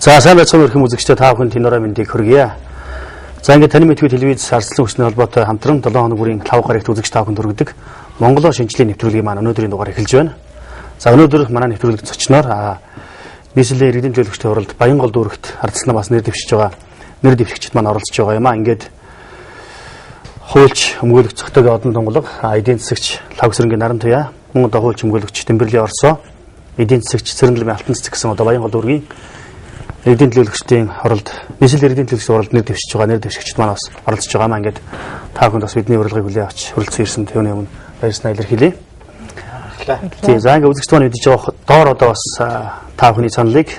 За сайн байцгаана уу эрхэм үзэгчдээ, та бүхэн тэнорой мэндийг хүргье. За ингээд таны мэдгүй телевиз арслан хүчний холбоотой хамтран 7 хоног бүрийн 5 гарагт үзэгч та бүхэнд хүргэдэг Монголоо шинжлэлийн нэвтрүүлгийг маань өнөөдрийн дугаар эхэлж байна. За өнөөдөр манай нэвтрүүлэг зочноор нийслэлийн иргэдийн төлөөлөгчдийн хуралд Баянгол дүүрэгт ардчилсан бас нэр дэвшиж байгаа нэр дэвшигчид маань оролцож байгаа юм а. Ингээд хуульч өмгөөлөгч Цогтойгийн одон тунгалаг, эдийн засагч Лхагвсэрэнгийн Наран Туяа, мөн одоо хуульч өмгөөлөгч Тэмбэрлийн Орсоо, эдийн засагч Цэрэнлэмийн Алтан цэцэг гэсэн одоо Баянгол дүүргийн иргэдийн төлөөлөгчдийн хуралд, нийслэлийн иргэдийн төлөөлөгчдийн хуралд нэр дэвшиж байгаа нэр дэвшигчид маань бас оролцож байгаа маа. Ингээд та бүхэнд бас бидний урилгыг хүлээн авч хүрэлцэн ирсэн түүний өмнө баярснаа илэрхийлье. Тийм, за ингээд үзэгч маань мэдэж байгаа доор одоо бас та бүхний саналыг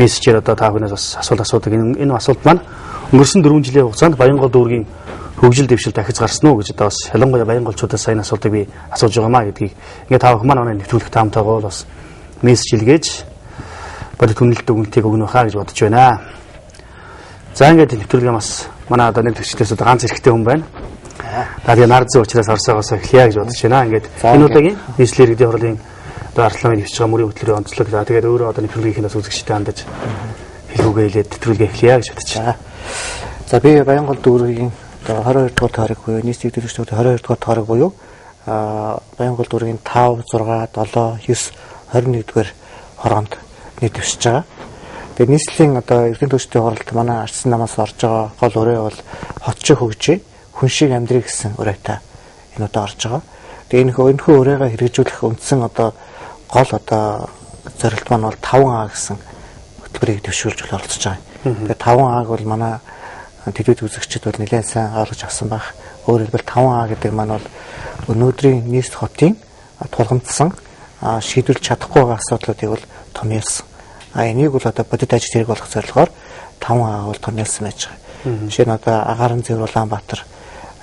мессежээр одоо та бүхнээс бас асуулт асуудаг. Энэ асуулт маань өнгөрсөн 4 жилийн хугацаанд Баянгол дүүргийн хөгжил дэвшил дахиж гарсан уу гэж одоо бас ялангуяа Баянголчуудаас энэ асуултыг би асууж байгаа маа гэдгийг ингээд та бүхэн маань манай нэвтрүүлэг таамтайгоо бас мессеж илгээж бодит хүнэлт дүгнэлтийг өгнө хаа гэж бодож байна. За ингээд нэвтрүүлгээ бас манай одоо нэг төвчдээс одоо ганц эрэгтэй хүн байна. За тэгээ нар зүй учраас Орсоогоос эхлэе гэж бодож байна. Ингээд энэ удаагийн нийслэлийн иргэдийн хурлын одоо арслан нэвчж байгаа мөрийн хөтөлбөрийн онцлог. За тэгээд өөрөө одоо нэвтрүүлгийнхээ бас үзэгчтэй хандаж хэлүүгээ хэлээд нэвтрүүлгээ эхлэе гэж бодож байна. За би Баянгол дүүргийн одоо 22 дугаар тойрог буюу нийслэлийн иргэдийн төлөөлөгчдийн 22 дугаар тойрог буюу Баянгол дүүргийн 5, 6, 7, 9, 21 дугаар хороонд нэр дэвшиж байгаа. Тэгээ нийслэлийн одоо эрдэнэ төлөвчдийн хуралд манай арчсан намаас орж байгаа гол өрөө бол хот шиг хөгжий, хүн шиг амьдрий гэсэн өрөөтэй энэ удаа орж байгаа. Тэгээ энэхүү өрөөгөө хэрэгжүүлэх үндсэн одоо гол одоо зорилт маань бол 5А гэсэн хөтөлбөрийг дэвшүүлж оролцож байгаа. Тэгээ 5А-г бол манай телевиз үзэгчид бол нэлээд сайн ойлгож авсан байх. Өөрөөр хэлбэл 5А гэдэг маань бол өнөөдрийн нийслэл хотын тулгамдсан шийдвэрлэж чадахгүй байгаа асуудлуудыг бол томьёолсон. Энийг бол одоо бодит ажил хэрэг болох зорилгоор 5А бол томьёолсон байж байгаа. Жишээ нь одоо агаарын зэвэр Улаанбаатар,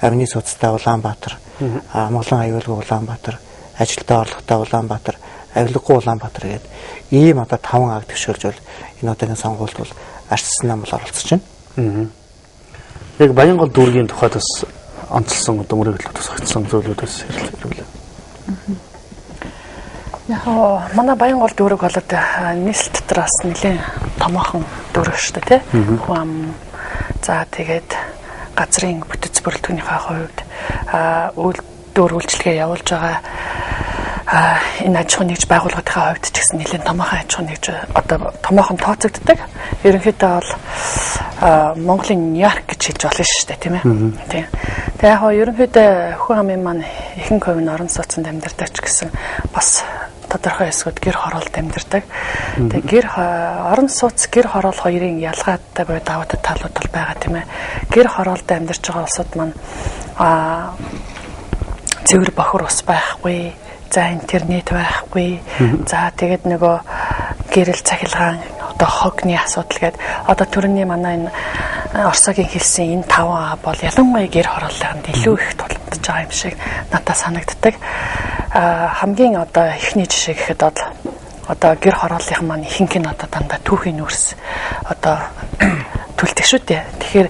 амны судастай Улаанбаатар, амгалан аюулгүй Улаанбаатар, ажилтаа орлоготой Улаанбаатар, авилгагүй Улаанбаатар гэдэг ийм одоо 5А-г төвшүүлж бол энэ удаагийн сонгуульд бол арчсан нам бол оролцож байна. Яг Баянгол дүүргийн тухайд бас онцлсон одоо мөрийн хөтөлбөр тусгагдсан зүйлүүд бас ярилцлаа. Яг манай Баянгол дүүрэг бол нийслэл дотор бас нэлээд томоохон дүүрэг шүү дээ, тий. Хүн ам за тэгээд газрын бүтэц бүрэлдэхүүнийхээ хувьд үйл үйлчилгээ явуулж байгаа энэ аж ахуйн нэгж байгууллагынхаа хувьд ч гэсэн нэлээд томоохон аж ахуйн нэгж одоо томоохон тооцогддог. Ерөнхийдөө бол Монголын Нью-Йорк гэж хэлж болно шүү дээ, тийм ээ. Тийм. Тэгээ яг ерөнхийдөө хүн амын маань ихэнх хувь нь орон сууцнд амьдардаг ч гэсэн бас тодорхой хэсгүүд гэр хороолд амьдардаг. Тэгээ гэр орон сууц гэр хороол хоёрын ялгаатай буюу давуу талууд бол байгаа, тийм ээ. Гэр хороолд амьдарч байгаа улсууд маань цэвэр бохир ус байхгүй, за интернет байхгүй. За тэгээд нөгөө гэрэл цахилгаан одоо хогны асуудал гээд одоо төрөний манай энэ Орсогийн хэлсэн энэ 5А бол ялангуяа гэр хорооллынд илүү их тулгамдж байгаа юм шиг надад санагддаг. Хамгийн одоо эхний жишээ гэхэд одоо гэр хорооллынхан маань ихэнх нь одоо дандаа түүхийн нүрс одоо түлдэг шүү дээ. Тэгэхээр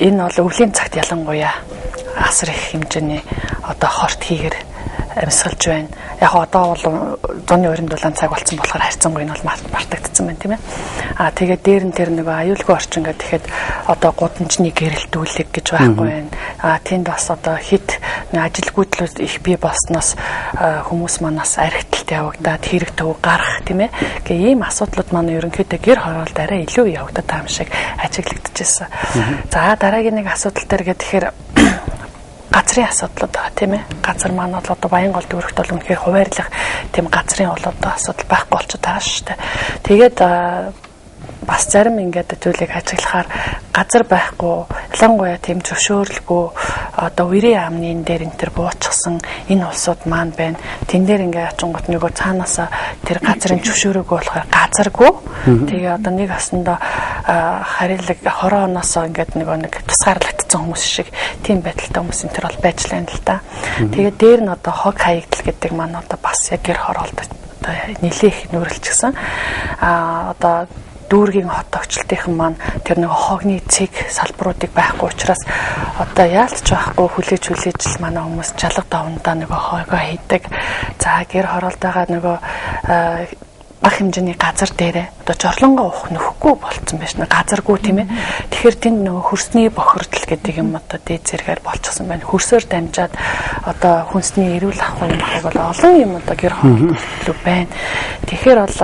энэ бол өвлийн цагт ялангуяа асар их хэмжээний одоо хорт хийгэр амьсгалж байна. Яг одоо бол зуны уран дулаан цаг болсон болохоор харьцангуй нь бол мартагдсан байна, тийм ээ. Тэгээд дээр нь тэр нөгөө аюулгүй орчин гэдэг тэгэхэд одоо гудамжны гэрэлтүүлэг гэж байхгүй байна. Тэнд бас одоо хит ажилгүйдлүүд их бий болсноос хүмүүс манаас архиталт явагдаад хэрэг төв гарах, тийм ээ. Гэ ийм асуудлууд маань ерөнхийдөө гэр хороолд арай илүү явагдаад байгаа юм шиг ажиглагдчихсэн. За дараагийн нэг асуудал дээр гэхээр тэгэхээр газрын асуудлууд байгаа, тийм ээ. Газар маань бол одоо Баянгол дүүрэгт бол үнэхээр хуваарлах тийм газрын бол одоо асуудал байхгүй болчиход байгаа шүү дээ. Тэгээд бас зарим ингээд зүйлийг ажиглахаар газар байхгүй, ялангуяа тийм зөвшөөрлгүй одоо үерийн амны энэ дээр энэ төр буучихсан энэ улсууд маань байна. Тэн дээр ингээд очингот нөгөө цаанаасаа тэр газрын зөвшөөрөөгүй болохоор газаргүй. Тэгээ одоо нэг асанда харилаг хороо оноосоо ингээд нөгөө нэг тусгаарлагдсан хүмүүс шиг тийм байдалтай хүмүүс энэ төр бол байж лээ л да. Тэгээ дээр нь одоо хог хаягдал гэдэг маань одоо бас яг гэр хороолт одоо нэлээх нүүрэлчихсэн. Одоо дүүргийн хот огчлтынхан маань тэр нэг хогны цэг салбаруудыг байхгүй учраас одоо яалтч байхгүй хүлээж л манай хүмүүс чалга давндаа нөгөө хогоо хийдэг. За гэр хороолтойгоо нөгөө бага хэмжээний газар дээрээ одоо жорлонгоо уух нөхгүй болцсон байж нэ газаргүй тийм ээ. Тэгэхээр тэнд нөгөө хөрсний бохирдол гэдэг юм одоо дээд зэргээр болчихсон байна. Хөрсөөр дамжаад одоо хүнсний эрүүл ахуй юм ахыг бол олон юм одоо гэр хороолол байна. Тэгэхээр бол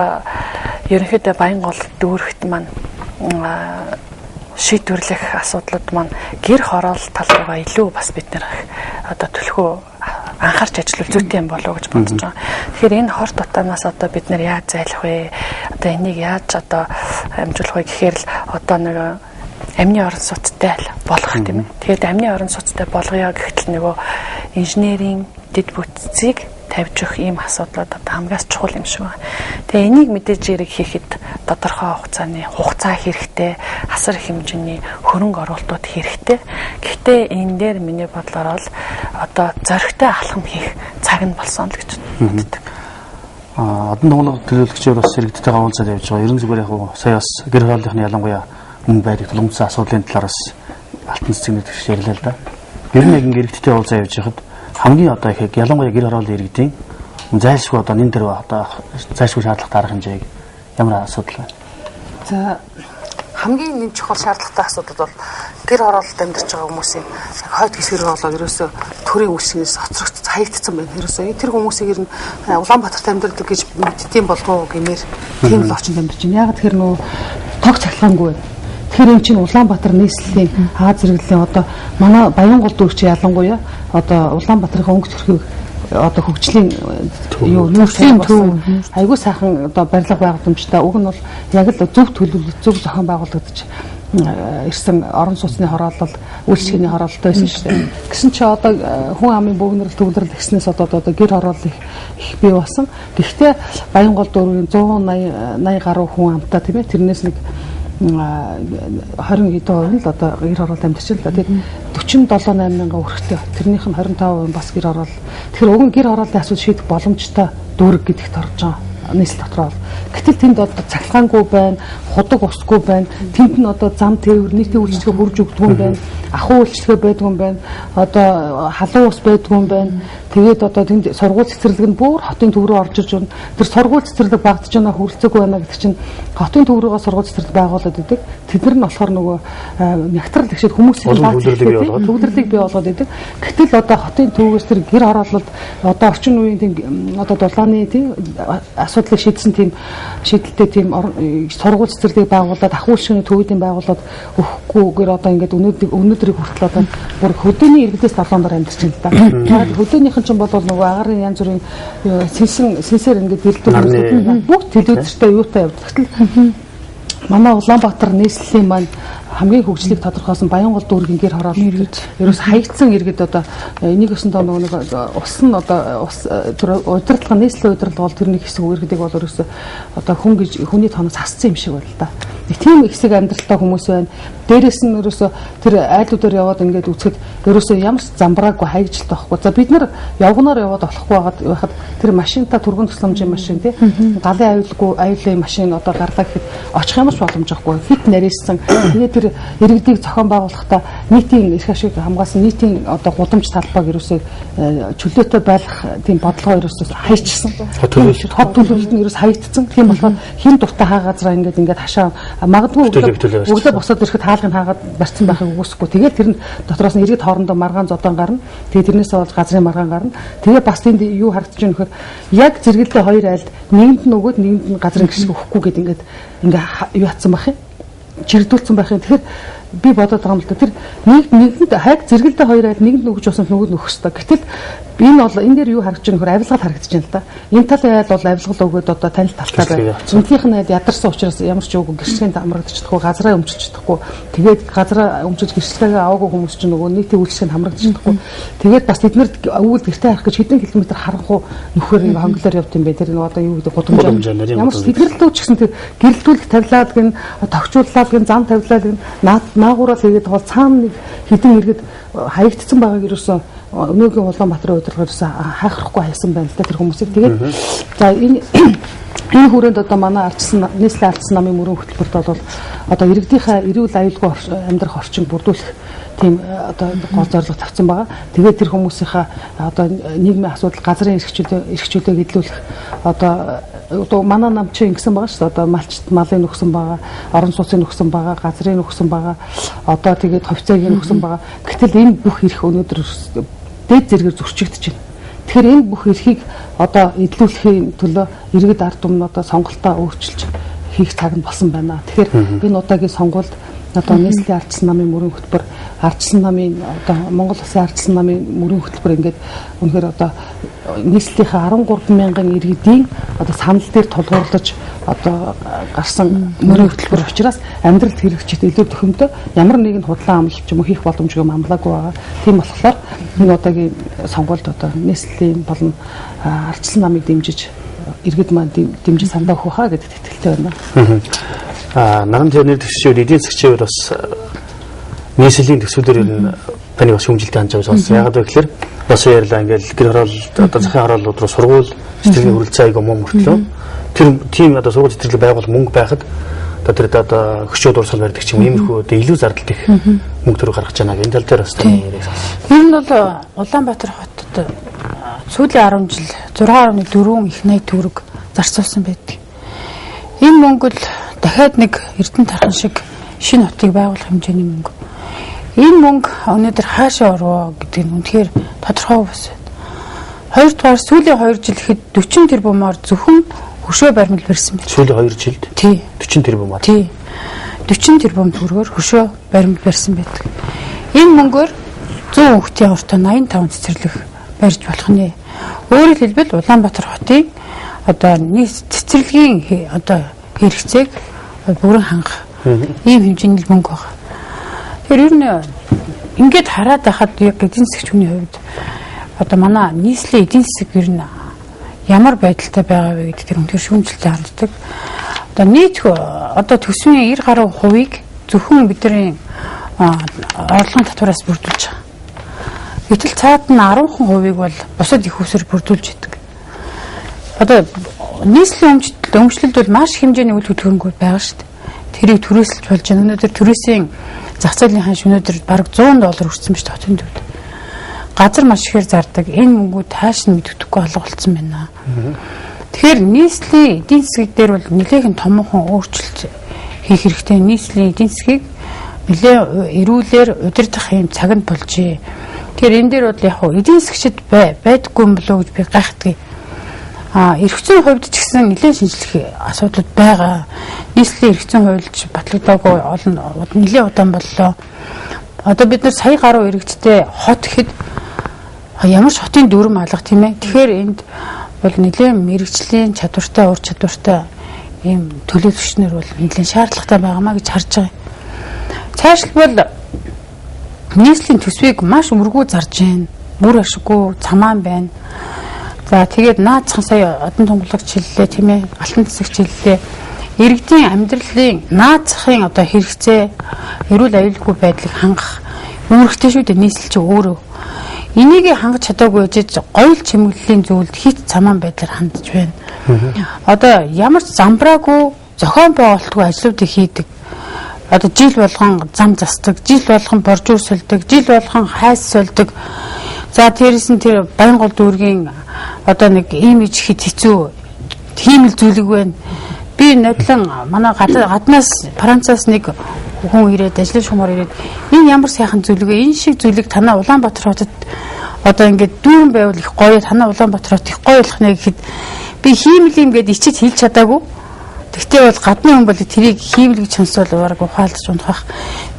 ерөнхийдөө Баянгол дүүрэгт маань шийдвэрлэх асуудлууд маань гэр хороолол тал руугаа илүү бас бид нэр одоо төлхөө анхаарч ажиллах зүйтэй юм болов уу гэж бодож байгаа. Тэгэхээр энэ хор дутаанаас одоо бид нэр яаж зайлах вэ? Одоо энийг яаж одоо амжуулах вэ гэхээр л одоо нэг амны орон сууцтай болгох тийм ээ. Тэгэхээр амны орон сууцтай болгоё гэхэд л нөгөө инженерийн дэд бүтцийг тавьж өгөх ийм асуудлууд одоо хамгаас чухал юм шиг байна. Тэгээ энийг мэдээж зэрэг хийхэд тодорхой хугацааны хугацаа хэрэгтэй, асар их хэмжээний хөрөнгө оруулалтууд хэрэгтэй. Гэхдээ энэ дээр миний бодлоор бол одоо зоригтой алхам хийх цаг нь болсон л гэж боддог. Одон тунгалаг төлөөлөгчөөр бас иргэдтэйгээ уулзаад явж байгаа. Ерөн зүгээр яг сая бас гэр хорооллынхны ялангуяа мөн байдаг тулгымцсан асуудлын талаар бас алтан цэцэг нэгтгэж ярьлаа л да. Ер нь яг ингэ иргэдтэй уулзаа явж байхад хамгийн одоо их ялангуяа гэр хорооллын иргэдийн зайлшгүй одоо нэн дээр одоо зайлшгүй шаардлагатай арга хэмжээг ямар асуудал вэ? За хамгийн нэг чухал шаардлагатай асуудал бол гэр хорооллолд амьдарч байгаа хүмүүсийн хойд хэсгэр болоод ерөөсөө төрийн үйлчлэгээс хоцрогдсон хаягдсан байна. Ерөөсөө тэр хүмүүсийг ер нь Улаанбаатарт амьдардаг гэж мэддэм болов уу гэмээр тийм л орчинд амьдарч байна. Яг тэгэхээр нөө тог цахилгаангүй байна. Тэгэхээр энэ чинь Улаанбаатар нийслэлийн хаа зэрэглэлийн одоо манай Баянгол дүүрч ялангуяа одоо Улаанбаатарын өнгө төрхийг одоо хөгжлийн юу нүүрсийн төв айгүй сайхан одоо барилга байгууламжтай уг нь бол яг л зөв төлөвлөлт зөв зохион байгуулагдаж ирсэн орон сууцны хороолол үйлчилгээний хороололтой байсан шүү дээ. Гэсэн чи одоо хүн амын бөөгнөрөл төвлөрөл гэснээс одоо гэр хороолол их бий болсон. Гэхдээ Баянгол дүүргийн 180 гаруй хүн амтай тийм ээ тэрнээс нэг 20 хэдэн хувь нь л одоо гэр хороололд амьдарч л да. Тэгээд 47 8 мянган өрхтөө. Тэрнийх нь 25% бас гэр хороол. Тэгэхээр уг нь гэр хорооллын асуудал шийдэх боломжтой дүүрэг гэдэгт орж байгаа. Нийслэл дотор бол. Гэтэл тэнд одоо цахилгаангүй байна, худаг усгүй байна. Тэнд нь одоо зам тээвэр, нийтийн үйлчилгээ хурж өгдөг юм байна. Ахуй үйлчилгээ байдгүй юм байна. Одоо халуун ус байдгүй юм байна. Тэгээд одоо тэнд сургууль цэцэрлэг нь бүр хотын төв рүү орж ирж байна. Тэр сургууль цэцэрлэг багтж байна, хүрэлцээгүй байна гэдэг чинь хотын төв рүүгээ сургууль цэцэрлэг байгуулад идэг. Тэд нар нь болохоор нөгөө нягтрал тэгшээд хүмүүсийн төвлөрлийг бий болгоод идэг. Гэтэл одоо хотын төвөөс тэр гэр хороололд одоо орчин үеийн тийм одоо дулааны тийм асуудлыг шийдсэн тийм шийдэлтэй тийм сургууль цэцэрлэгийг байгуулад ахуй үйлчилгээний төвүүдийн байгуулад өгөхгүйгээр одоо ингээд өнөөдрийг хүртэл одоо бүр хөдөөний иргэдээс долоон дор амьдарч байна л да. Яг хөдөөнийх нь ч бол нөгөө агарын янз бүрийн сэнсээр ингээд дэлдүүр бүгд телевизэртэй юутай явдаг. Гэтэл манай Улаанбаатар нийслэлийн маань хамгийн хөгжлийг тодорхойлсон Баянгол дүүргийн гэр хороолол ерөөс хаягдсан иргэд одоо энийг өсөндөө нөгөө нэг ус нь одоо ус тэр удирдлага нийслэлийн удирдлага бол тэрний хэсэг иргэдийг бол ерөөсөө одоо хүн гэж хүний тооноос хассан юм шиг байна л да. Нэг тийм хэсэг амьдралтай хүмүүс байна. Дээрээс нь ерөөсөө тэр айлуудаар яваад ингээд үзэхэд ерөөсөө ямар ч замбраагүй хаягжилт байхгүй. За бид нар явганаар яваад болохгүй байхад тэр машинта түргэн тусламжийн машин тий галын аюулгүй аюулын машин одоо гарлаа гэхэд очих ямар ч боломж байхгүй. Хит нарийссан. Тэгээд тэр иргэдийг зохион байгуулахдаа нийтийн эрх ашиг хамгаалсан нийтийн одоо гудамж талбайг ерөөсөө чөлөөтэй байх тийм бодлогоо ерөөсөө хайчсан. Хот төлөвлөлт нь ерөөс хаягдсан. Тийм болохоор хэн дуртай хаа газараа ингээд хашаа магадгүй өглөө босоод ирэхэд хаалгыг хаагаад барьсан байхыг үгүйсэхгүй. Тэгээд тэр нь дотроос нь иргэд хоорондоо маргаан зодон гарна. Тэгээд тэрнээсээ болж газрын маргаан гарна. Тэгээд бас тэнд юу харагдаж байна вэхээр яг зэрэгэлдээ хоёр айлд нэгэнд нь өгөөд нэгэнд нь газрын гიშг өгөхгүй гэд ингээд ингээ юу хатсан байх юм. Чирдүүлсэн байх юм. Тэгэхээр би бодоод байгаа юм л да. Тэр нэгэнд хайг зэрэгэлдээ хоёр айл нэгэнд өгч болсон нөгөөд нь өгөх ёстой. Гэтэл энэ бол энэ дээр юу харагдаж байгаа нөхөр авилгал харагдаж байна л да. Энэ талын айл бол авилгал өгөөд одоо танил талтай байна. Энтийнх нь айл ядарсан учраас ямар ч үгүй гэрчлэгэнд хамрагдаж чадахгүй, газраа өмчилж чадахгүй. Тэгээд газраа өмчилж гэрчлэгээ аваагүй хүмүүс чинь нөгөө нийтийн үйлчлэгэнд хамрагдаж чадахгүй. Тэгээд бас тэд нэр өвөл гэртээ харах гэж хэдэн километр харанхуу нөхөр ингээ хонглоор явд юм бэ. Тэр нөгөө одоо юу гэдэг гудамжаар. Ямар ч тэдгэрлүү ч гэсэн тэр гэрэлтүүлэх тавилаад гин тохижууллаад гин зам тавилаад гин наагурал хийгээд бол цаана нэг хэдэн иргэд хаягдсан байгааг ерөөсөө өнөөгийн Улаанбаатарын удирдлагаар ерөөсөө хайхрахгүй хайсан байна л да тэр хүмүүсийг. Тэгээд за энэ хүрээнд одоо манай ардчсан нийслэлийн ардчсан намын мөрөн хөтөлбөрт бол одоо иргэдийнхээ эрүүл аюулгүй амьдрах орчин бүрдүүлэх тийм одоо гол зорилго тавьсан байгаа. Тэгээд тэр хүмүүсийнхаа одоо нийгмийн асуудал, газрын эрхчлөөг эдлүүлэх одоо манай нам чи ингэсэн байгаа шүү дээ. Одоо малчт малын нөхсөн байгаа, орон сууцын нөхсөн байгаа, газрын нөхсөн байгаа. Одоо тэгээд хувьцааг нөхсөн байгаа. Гэтэл энэ бүх эрх өнөөдөр дээд зэрэгээр зөрчигдөж байна. Тэгэхээр энэ бүх эрхийг одоо эдлүүлэхийн төлөө иргэд ард түмэн одоо сонголтоо өөрчилж хийх цаг нь болсон байна. Тэгэхээр энэ удаагийн сонгуульд одоо нийслэлийн ардчилсан намын мөрийн хөтөлбөр, ардчилсан намын одоо Монгол Улсын ардчилсан намын мөрийн хөтөлбөр ингээд үнэхээр одоо нийслэлийнхээ 13 мянган иргэдийн одоо санал дээр тулгуурлаж одоо гарсан мөрийн хөтөлбөр учраас амьдралд хэрэгжиж илүү төхөмтэй ямар нэгэн худлаа амлалт юм уу хийх боломжгүй амлаагүй байгаа. Тийм болохоор энэ удаагийн сонгуульд одоо нийслэлийн болон ардчилсан намыг дэмжиж иргэд маань дэмжиж сандаа өгөх хаа гэдэгт итгэлтэй байна. Наран тэр нэр дэвшил эдийн засгийн хувьд бас нийслэлийн төсвүүдээр ер нь таны бас шүүмжилтэй хандж байгаа сонссон. Яагаад вэ гэхээр бас ярьлаа ингээл гэр хороол одоо захын хорооллууд руу сургууль цэцэрлэгийн хүрэлцээ айгүй муу мөртлөө тэр тийм одоо сургууль цэцэрлэг байгуул мөнгө байхад одоо тэр одоо хөшөө дурсгал барьдаг ч юм иймэрхүү одоо илүү зардалт их мөнгө төгрөг гаргаж байна. Энэ тал дээр бас таны яриаг сонссон. Ер нь бол Улаанбаатар хотод сүүлийн 10 жил 6.4 их 80 төгрөг зарцуулсан байдаг. Энэ мөнгө л дахиад нэг Эрдэнэ тархан шиг шинэ хотыг байгуулах хэмжээний мөнгө. Энэ мөнгө өнөөдөр хаашаа орвоо гэдэг нь үнэхээр тодорхой бас байна. Хоёрдугаар сүүлийн 2 жил ихэд 40 тэрбумаар зөвхөн хөшөө баримл барьсан байна. Сүүлийн 2 жилд? Тий. 40 тэрбумаар? Тий. 40 тэрбум төгрөгөөр хөшөө баримл барьсан байдаг. Энэ мөнгөөр 100 хүүхдийн уртаа 85 цэцэрлэг барьж болох нэ. Өөрөөр хэлбэл Улаанбаатар хотын одоо нийт цэцэрлэгийн одоо хэрэгцээг бүрэн хангах ийм хэмжээний мөнгө байна. Тэгэхээр ер нь ингээд хараад байхад яг эдийн засгч хүний хувьд одоо манай нийслэлийн эдийн засаг ер нь ямар байдалтай байгаа вэ гэдэг тэр үнэхээр шүүмжлэлтэй ханддаг. Одоо нийт одоо төсвийн 90 гаруй хувийг зөвхөн бидний орлогын татвараас бүрдүүлж байгаа. Гэтэл цаад нь 10% хувийг бол бусад их усээр бүрдүүлж идэг. Одоо нийслэлийн өмчлөлд бол маш хэмжээний үйл хөдлөнгүүд байгаа шүү дээ. Тэрийг түрээсэлж болж байна. Өнөөдөр түрээсийн зах зээлийн ханш өнөөдөр бараг $100 хүрсэн шүү дээ хотын төвд. Газар маш ихээр зардаг. Энэ мөнгүүд тааш нь мэддэхгүй алга болсон байна. Тэгэхээр нийслэлийн эдийн засаг дээр бол нэлээхэн томоохон өөрчлөлт хийх хэрэгтэй. Нийслэлийн эдийн засгийг нэлээ эрүүлэр удирдах юм цаг нь болжээ. Тэгэхээр энэ дээр бол яг хуу эдийн засгчид байдаггүй юм болоо гэж би гайхдаг. Эрх зүйн хувьд ч гэсэн нэлээд шинжлэх асуудлууд байгаа. Нийслэлийн эрх зүйн хуульч батлагдаагүй олон нэлээд удаан боллоо. Одоо бид нар сая гаруй иргэдтэй хот гэхэд ямар ч хотын дүрм алга тийм ээ. Тэгэхээр энд бол нэлээд мэрэгжлийн чадвартай, ур чадвартай ийм төлөөлөгчнөр бол нэлээд шаардлагатай байгаамаа гэж харж байгаа. Цаашлбал нийслэлийн төсвийг маш өргүү зарж байна. Бүр ашиггүй цамаан байна. За тэгээд наацхан сая одон тунгалагч хэллээ тийм ээ, алтан засагч хэллээ. Иргэдийн амьдралын наацхын одоо хэрэгцээ, эрүүл аюулгүй байдлыг хангах үүрэгтэй шүү дээ нийслэл чи өөрөө. Энийг хангаж чадаагүй жиж гоёл чимэглэлийн зүйлд хит цамаан байдлаар хандж байна. Одоо ямар ч замбраагүй зохион байгуулалтгүй ажлуудыг хийдэг. Одоо жил болгон зам засдаг, жил болгон боржуур сольдог, жил болгон хайс сольдог. За дээрээс нь тэр Баянгол дүүргийн одоо нэг имиж ихэд хэцүү хиймэл зүйлэг байна. Би нодлон манай гаднаас Францаас нэг хүн ирээд ажлын шугамар ирээд энэ ямар сайхан зүйлэг вэ? Энэ шиг зүйлийг танаа Улаанбаатар хотод одоо ингээд дүүрэн байвал их гоё, танаа Улаанбаатар хот их гоё болох нэ гэхэд би хиймэл юм гээд ичиж хэлж чадаагүй. Тэгтээ бол гадны хүн бол тэрийг хиймэл гэж сонсвол бараг ухаалж унах бах.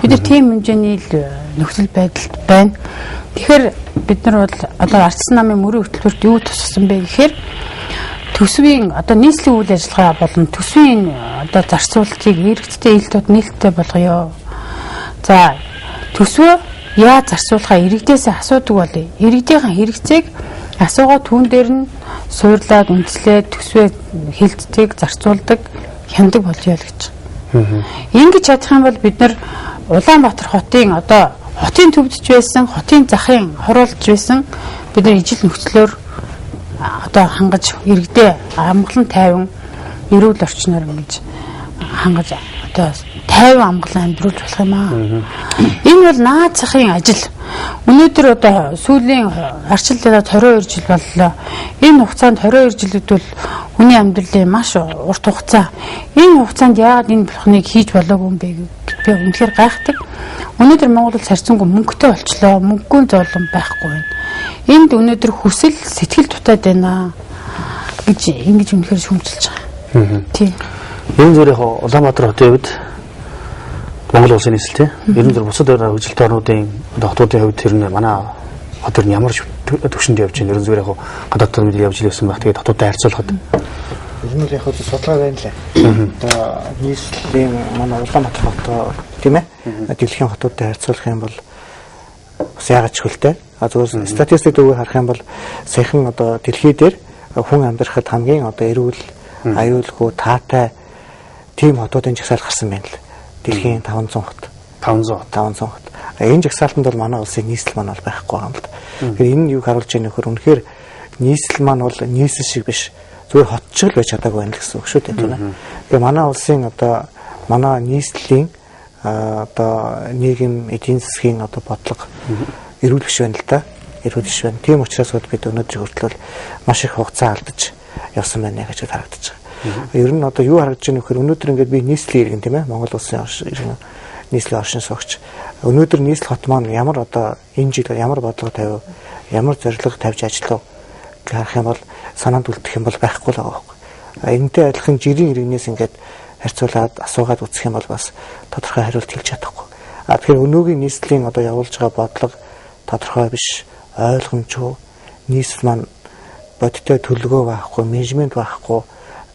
Бид нар тийм хэмжээний л нөхцөл байдалд байна. Тэгэхээр бид нар бол одоо ардчилсан намын мөрийн хөтөлбөрт юу тусгасан бэ гэхээр төсвийн одоо нийслэлийн үйл ажиллагаа болон төсвийн одоо зарцуулалтыг иргэдтэй ил тод нээлттэй болгоё. За төсвөө яаж зарцуулахаа иргэдээс асуудаг бол иргэдийн хэрэгцээг асуугаа түүн дээр нь суурлаад үндэслээд төсвөө хилддэг, зарцуулдаг, хяндаг болъё л гэж. Ингэж чадах юм бол бид нар Улаанбаатар хотын одоо хотын төвдөж байсан, хотын захын хоруулж байсан бид нар ижил нөхцлөөр одоо хангаж иргэдээ амгалан тайван эрүүл орчноор ингэж хангаж одоо 50 амгалан амьдруулж болох юм аа. Энэ бол наад захын ажил. Өнөөдөр одоо сүүлийн арчил дээр 22 жил боллоо. Энэ хугацаанд 22 жилүүд бол хүний амьдралын маш урт хугацаа. Энэ хугацаанд яагаад энэ болохныг хийж болоогүй юм бэ гэж би үнэхээр гайхдаг. Өнөөдөр Монгол улс харьцангуй мөнгөтэй болчлоо. Мөнгөгүй зовлон байхгүй байна. Энд өнөөдөр хүсэл сэтгэл дутаад байна гэж ингэж үнэхээр шүүмжилж байгаа. Тийм. Энэ зүгээр яг Улаанбаатар хотын хувьд Монгол улсын нийслэл тийм. Ер нь зөв бусад хөгжилтэй орнуудын одоо хотуудын хувьд тэр нь манай хот ер нь ямар түвшинд явж байна. Ер нь зүгээр яг гадаад мэдээ явж ирсэн байх. Тэгээд хотуудтай харьцуулахад ер нь яг судалгаа байна лээ. Одоо нийслэлийн манай Улаанбаатар хот тийм ээ. Дэлхийн хотуудтай харьцуулах юм бол бас яагаад ч хөлтэй. А зүгээр статистик дүүгээ харах юм бол саяхан одоо дэлхий дээр хүн амьдрахад хамгийн одоо эрүүл, аюулгүй, таатай тийм хотуудын жагсаал гарсан байна л. Дэлхийн 500 хот. 500 хот. Энэ жагсаалтанд бол манай улсын нийслэл маань бол байхгүй байгаа юм л да. Тэгэхээр энэ нь юу харуулж байгаа нөхөр үнэхээр нийслэл маань бол нийслэл шиг биш. Зүгээр хот шиг л байж чадаагүй байна л гэсэн үг шүү дээ, тийм ээ. Тэгэхээр манай улсын одоо манай нийслэлийн одоо нийгэм эдийн засгийн одоо бодлого эрүүл биш байна л да. Эрүүл биш байна. Тийм учраас бид өнөөдөр хүртэл маш их хугацаа алдаж явсан байна гэж харагдаж байгаа. Ер нь одоо юу харагдаж байгаа нөхөр өнөөдөр ингээд би нийслэлийн иргэн тийм ээ Монгол улсын иргэн нийслэлийн оршин суугч өнөөдөр нийслэл хот маань ямар одоо энэ жил ямар бодлого тавив, ямар зорилго тавьж ажиллав гэх харах юм бол санаанд үлдэх юм бол байхгүй л байгаа байхгүй. Энэтэй адилхан жирийн иргэнээс ингээд харьцуулаад асуугаад үзэх юм бол бас тодорхой хариулт хэлж чадахгүй. А тэгэхээр өнөөгийн нийслэлийн одоо явуулж байгаа бодлого тодорхой биш, ойлгомжгүй, нийслэл маань бодиттой төлөвлөгөө байхгүй, менежмент байхгүй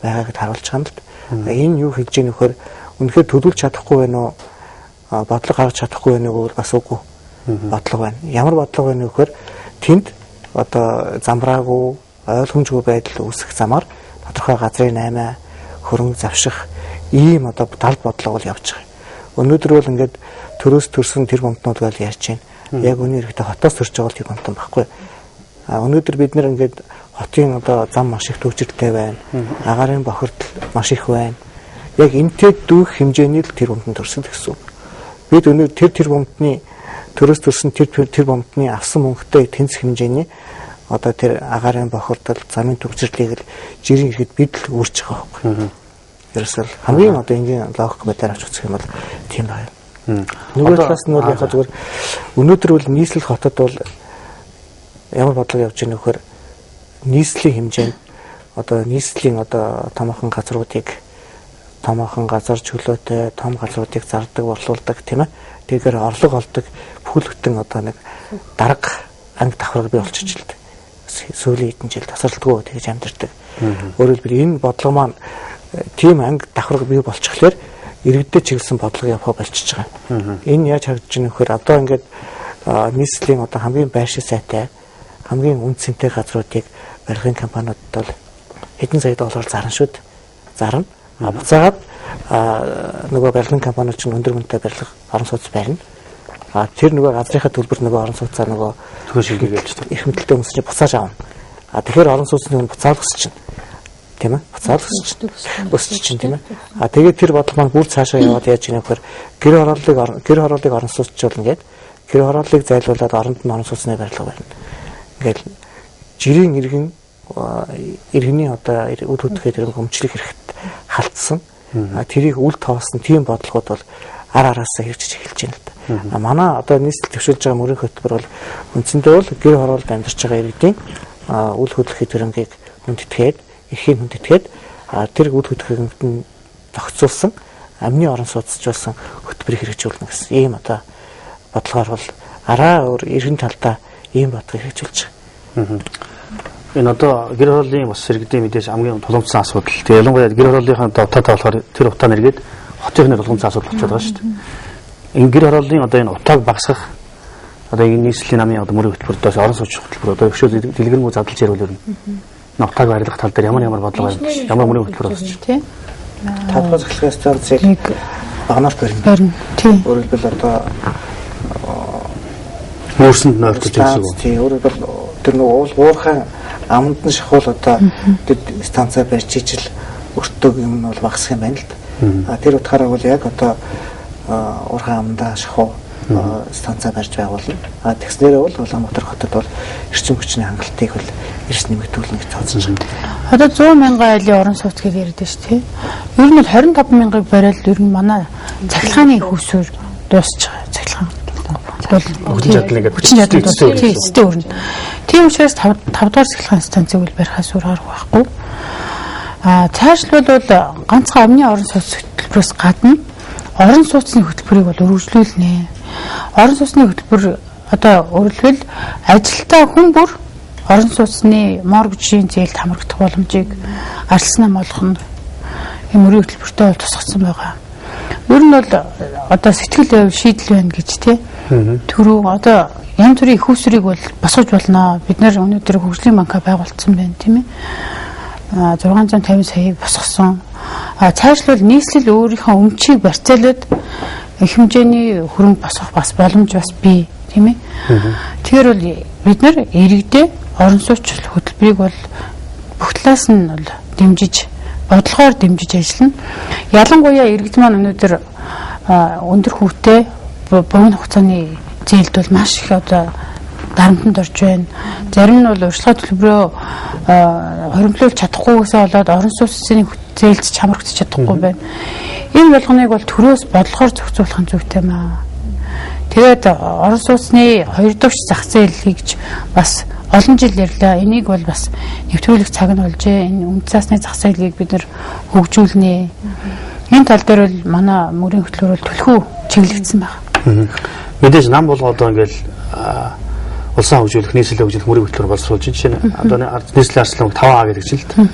байгааг харуулж байгаа юм л. Энэ юу хэлж байгаа нөхөр үнэхээр төлөвлөж чадахгүй байна уу? Бодлого гаргаж чадахгүй байна уу гэвэл бас үгүй. Бодлого байна. Ямар бодлого байна вэ гэхээр тэнд одоо замбраагүй, ойлгомжгүй байдал үүсэх замаар тодорхой газрын наймаа хөрөнгө завших ийм одоо тал бодлого бол явж байгаа. Өнөөдөр бол ингээд төрөөс төрсөн тэр бомтнууд гэж ярьж байна. Яг үнийн хэрэгтээ хотоос төрж байгаа тэр бомтон байхгүй. А өнөөдөр бид нэр ингээд хотын одоо зам маш их төвчрэлтэй байна. Агаарын бохирдол маш их байна. Яг энтэй дүүх хэмжээний л тэр бомтон төрсөн гэсэн үг. Бид өнөөдөр тэр бомтны төрөөс төрсөн тэр бомтны авсан мөнгөтэй тэнцэх хэмжээний одоо тэр агаарын бохирдол, замын төвчрлийг л жирийн ирэхэд бид л үүрч байгаа байхгүй. Ерөөсөө хамгийн одоо энгийн логик байдлаар авч үзэх юм бол тийм байна. Нөгөө талаас нь бол яг зүгээр өнөөдөр бол нийслэл хотод бол ямар бодлого явж байгаа нөхөр нийслэлийн хэмжээнд одоо нийслэлийн одоо томоохон газруудыг томоохон газар чөлөөтэй том газруудыг зардаг, борлуулдаг тийм ээ. Тэгэхээр орлого олдог бүхэл бүтэн одоо нэг дарга анги давхарга бий болчихж л дээ. Сүүлийн хэдэн жил тасралтгүй тэгж амьдардаг. Өөрөөр хэлбэл энэ бодлого маань тийм анги давхарга бий болчихлоор иргэдэд чиглэсэн бодлого явах болчихж байгаа. Энэ яаж харагдаж байна вэхээр одоо ингээд нийслэлийн одоо хамгийн байршил сайтай, хамгийн үн цэнтэй газруудыг барилгын компаниудад бол хэдэн сая доллар зарна шүү дээ. Зарна. А буцаагаад нөгөө барилгын компаниуд чинь өндөр үнэтэй барилга орон сууц барина. А тэр нөгөө газрынхаа төлбөр нөгөө орон сууцаа нөгөө төгөө шилжүүлж явчихдаг. Их мэдлэлтэй хүмүүс чинь буцааж авна. А тэгэхээр орон сууцны үн буцаал өсч чинь. Тийм ээ? Буцаал өсч чинь тийм ээ. А тэгээд тэр бодлого маань бүр цаашаа яваад яаж ийм вэхээр гэр хорооллыг орон сууцжуулна гээд гэр хорооллыг зайлуулад оронд нь орон сууцны барилга барина. Ингээл жирийн иргэн иргэний одоо үл хөдлөхэд тэр өмчлөх хэрэгт халтсан. Тэрийг үл тоолсон тийм бодлогод бол ар араасаа хэрэгжиж эхэлж байна л да. Манай одоо нийслэл дэвшүүлж байгаа мөрийн хөтөлбөр бол үндсэндээ бол гэр хороолд амьдарч байгаа иргэдийн үл хөдлөхийн төрөнгийг хүндэтгээд, эрхийг хүндэтгээд тэр үл хөдлөхийн нь зохицуулсан амны орон сууцжуулсан хөтөлбөрийг хэрэгжүүлнэ гэсэн ийм одоо бодлогоор бол араа өөр эргэн талдаа ийм бодлого хэрэгжүүлж байгаа. Энэ одоо гэр хорооллын бас иргэдийн мэдээж хамгийн тулгымцсан асуудал. Тэгээ ялангуяа гэр хорооллынхаа одоо утаатай болохоор тэр утаа нэргээд хотынхны тулгымцсан асуудал болчиход байгаа шүү дээ. Энэ гэр хорооллын одоо энэ утааг багасгах одоо энэ нийслэлийн намын одоо мөрийн хөтөлбөртөөс орон сууц хөтөлбөр одоо өшөө дэлгэрэнгүй задлж ярил ер нь. Энэ утааг барилгах тал дээр ямар бодлого байна? Ямар мөрийн хөтөлбөр болсон ч тийм. Тавдугаар захирлагын станцыг багнаар барина. Тийм. Өөрөөр хэлбэл одоо мөрсөнд нойртож гэсэн үг. Тийм. Өөрөөр хэлбэл тэр нөгөө уул уурхайн аманд нь шахуул одоо тэр станцаа барьж ижил өртөг юм нь бол багасх юм байна л да. Тэр утгаараа бол яг одоо Уурхай амдаа шахуу станцаа барьж байгуулна. Тэгснээрээ бол Улаанбаатар хотод бол эрчим хүчний хангалтыг бол эрс нэмэгдүүлнэ гэж тооцож байна. Одоо 100 мянган айлын орон сууц гэж яриад байна шүү дээ. Ер нь бол 25 мянгаыг бариад ер нь манай цахилгааны хөвсөөр дуусч байгаа. Цахилгаан бол хүчин чадал ингээд хүчин чадал эцэстээ өрнө. Тийм учраас 5 дугаар цахилгаан станцыг бол барихаас өөр арга байхгүй. Цаашлбал бол ганцхан амны орон сууц хөтөлбөрөөс гадна орон сууцны хөтөлбөрийг бол өргөжлүүлнэ. Орон сууцны хөтөлбөр одоо өөрөлдвөл ажилтаа хүн бүр орон сууцны моргжийн зээлд хамрагдах боломжийг арилсан нам олгоно. Энэ мөрийн хөтөлбөртөө бол тусгацсан байгаа. Ер нь бол одоо сэтгэл байв шийдэл байна гэж тий. Түрүү одоо янз бүрийн их усрыг бол босгож болно. Бид нэр өнөөдөр хөгжлийн банка байгуулсан байна тийм ээ. 650 саяыг босгосон. Цаашлбал нийслэл өөрийнхөө өмчийг барьцаалаад их хэмжээний хөрөнгө босгох бас боломж бас бий тийм ээ. Тэгэхээр бол бид нар иргэдээ орон сууцлал хөтөлбөрийг бол бүх талаас нь бол дэмжиж, бодлогоор дэмжиж ажиллана. Ялангуяа иргэд маань өнөөдөр өндөр хүүтэй богино хугацааны зээлд бол маш их одоо дарамтанд орж байна. Зарим нь бол урьдчилгаа төлбөрөө хоримтлуулж чадахгүйгээсээ болоод орон сууцны зээлд ч хамрагдаж чадахгүй байна. Энэ болгоныг бол төрөөс бодлогоор зохицуулах нь зүйтэй маа. Тэгээд орон сууцны хоёр дахь зах зээлийг бас олон жил ярьлаа. Энийг бол бас нэвтрүүлэх цаг нь болжээ. Энэ үнэт заасны зах зээлийг бид нар хөгжүүлнэ. Энэ тал дээр бол манай мөрийн хөтөлбөр бол түлхүү чиглэгдсэн байна. Мэдээж нам болго одоо ингээл улсаа хөгжүүлэх, нийслэлээ хөгжүүлэх мөрийн хөтөлбөр боловсруулж байна. Жишээ нь одоо нийслэлийн арслан 5А гэдэг чинь л дээ.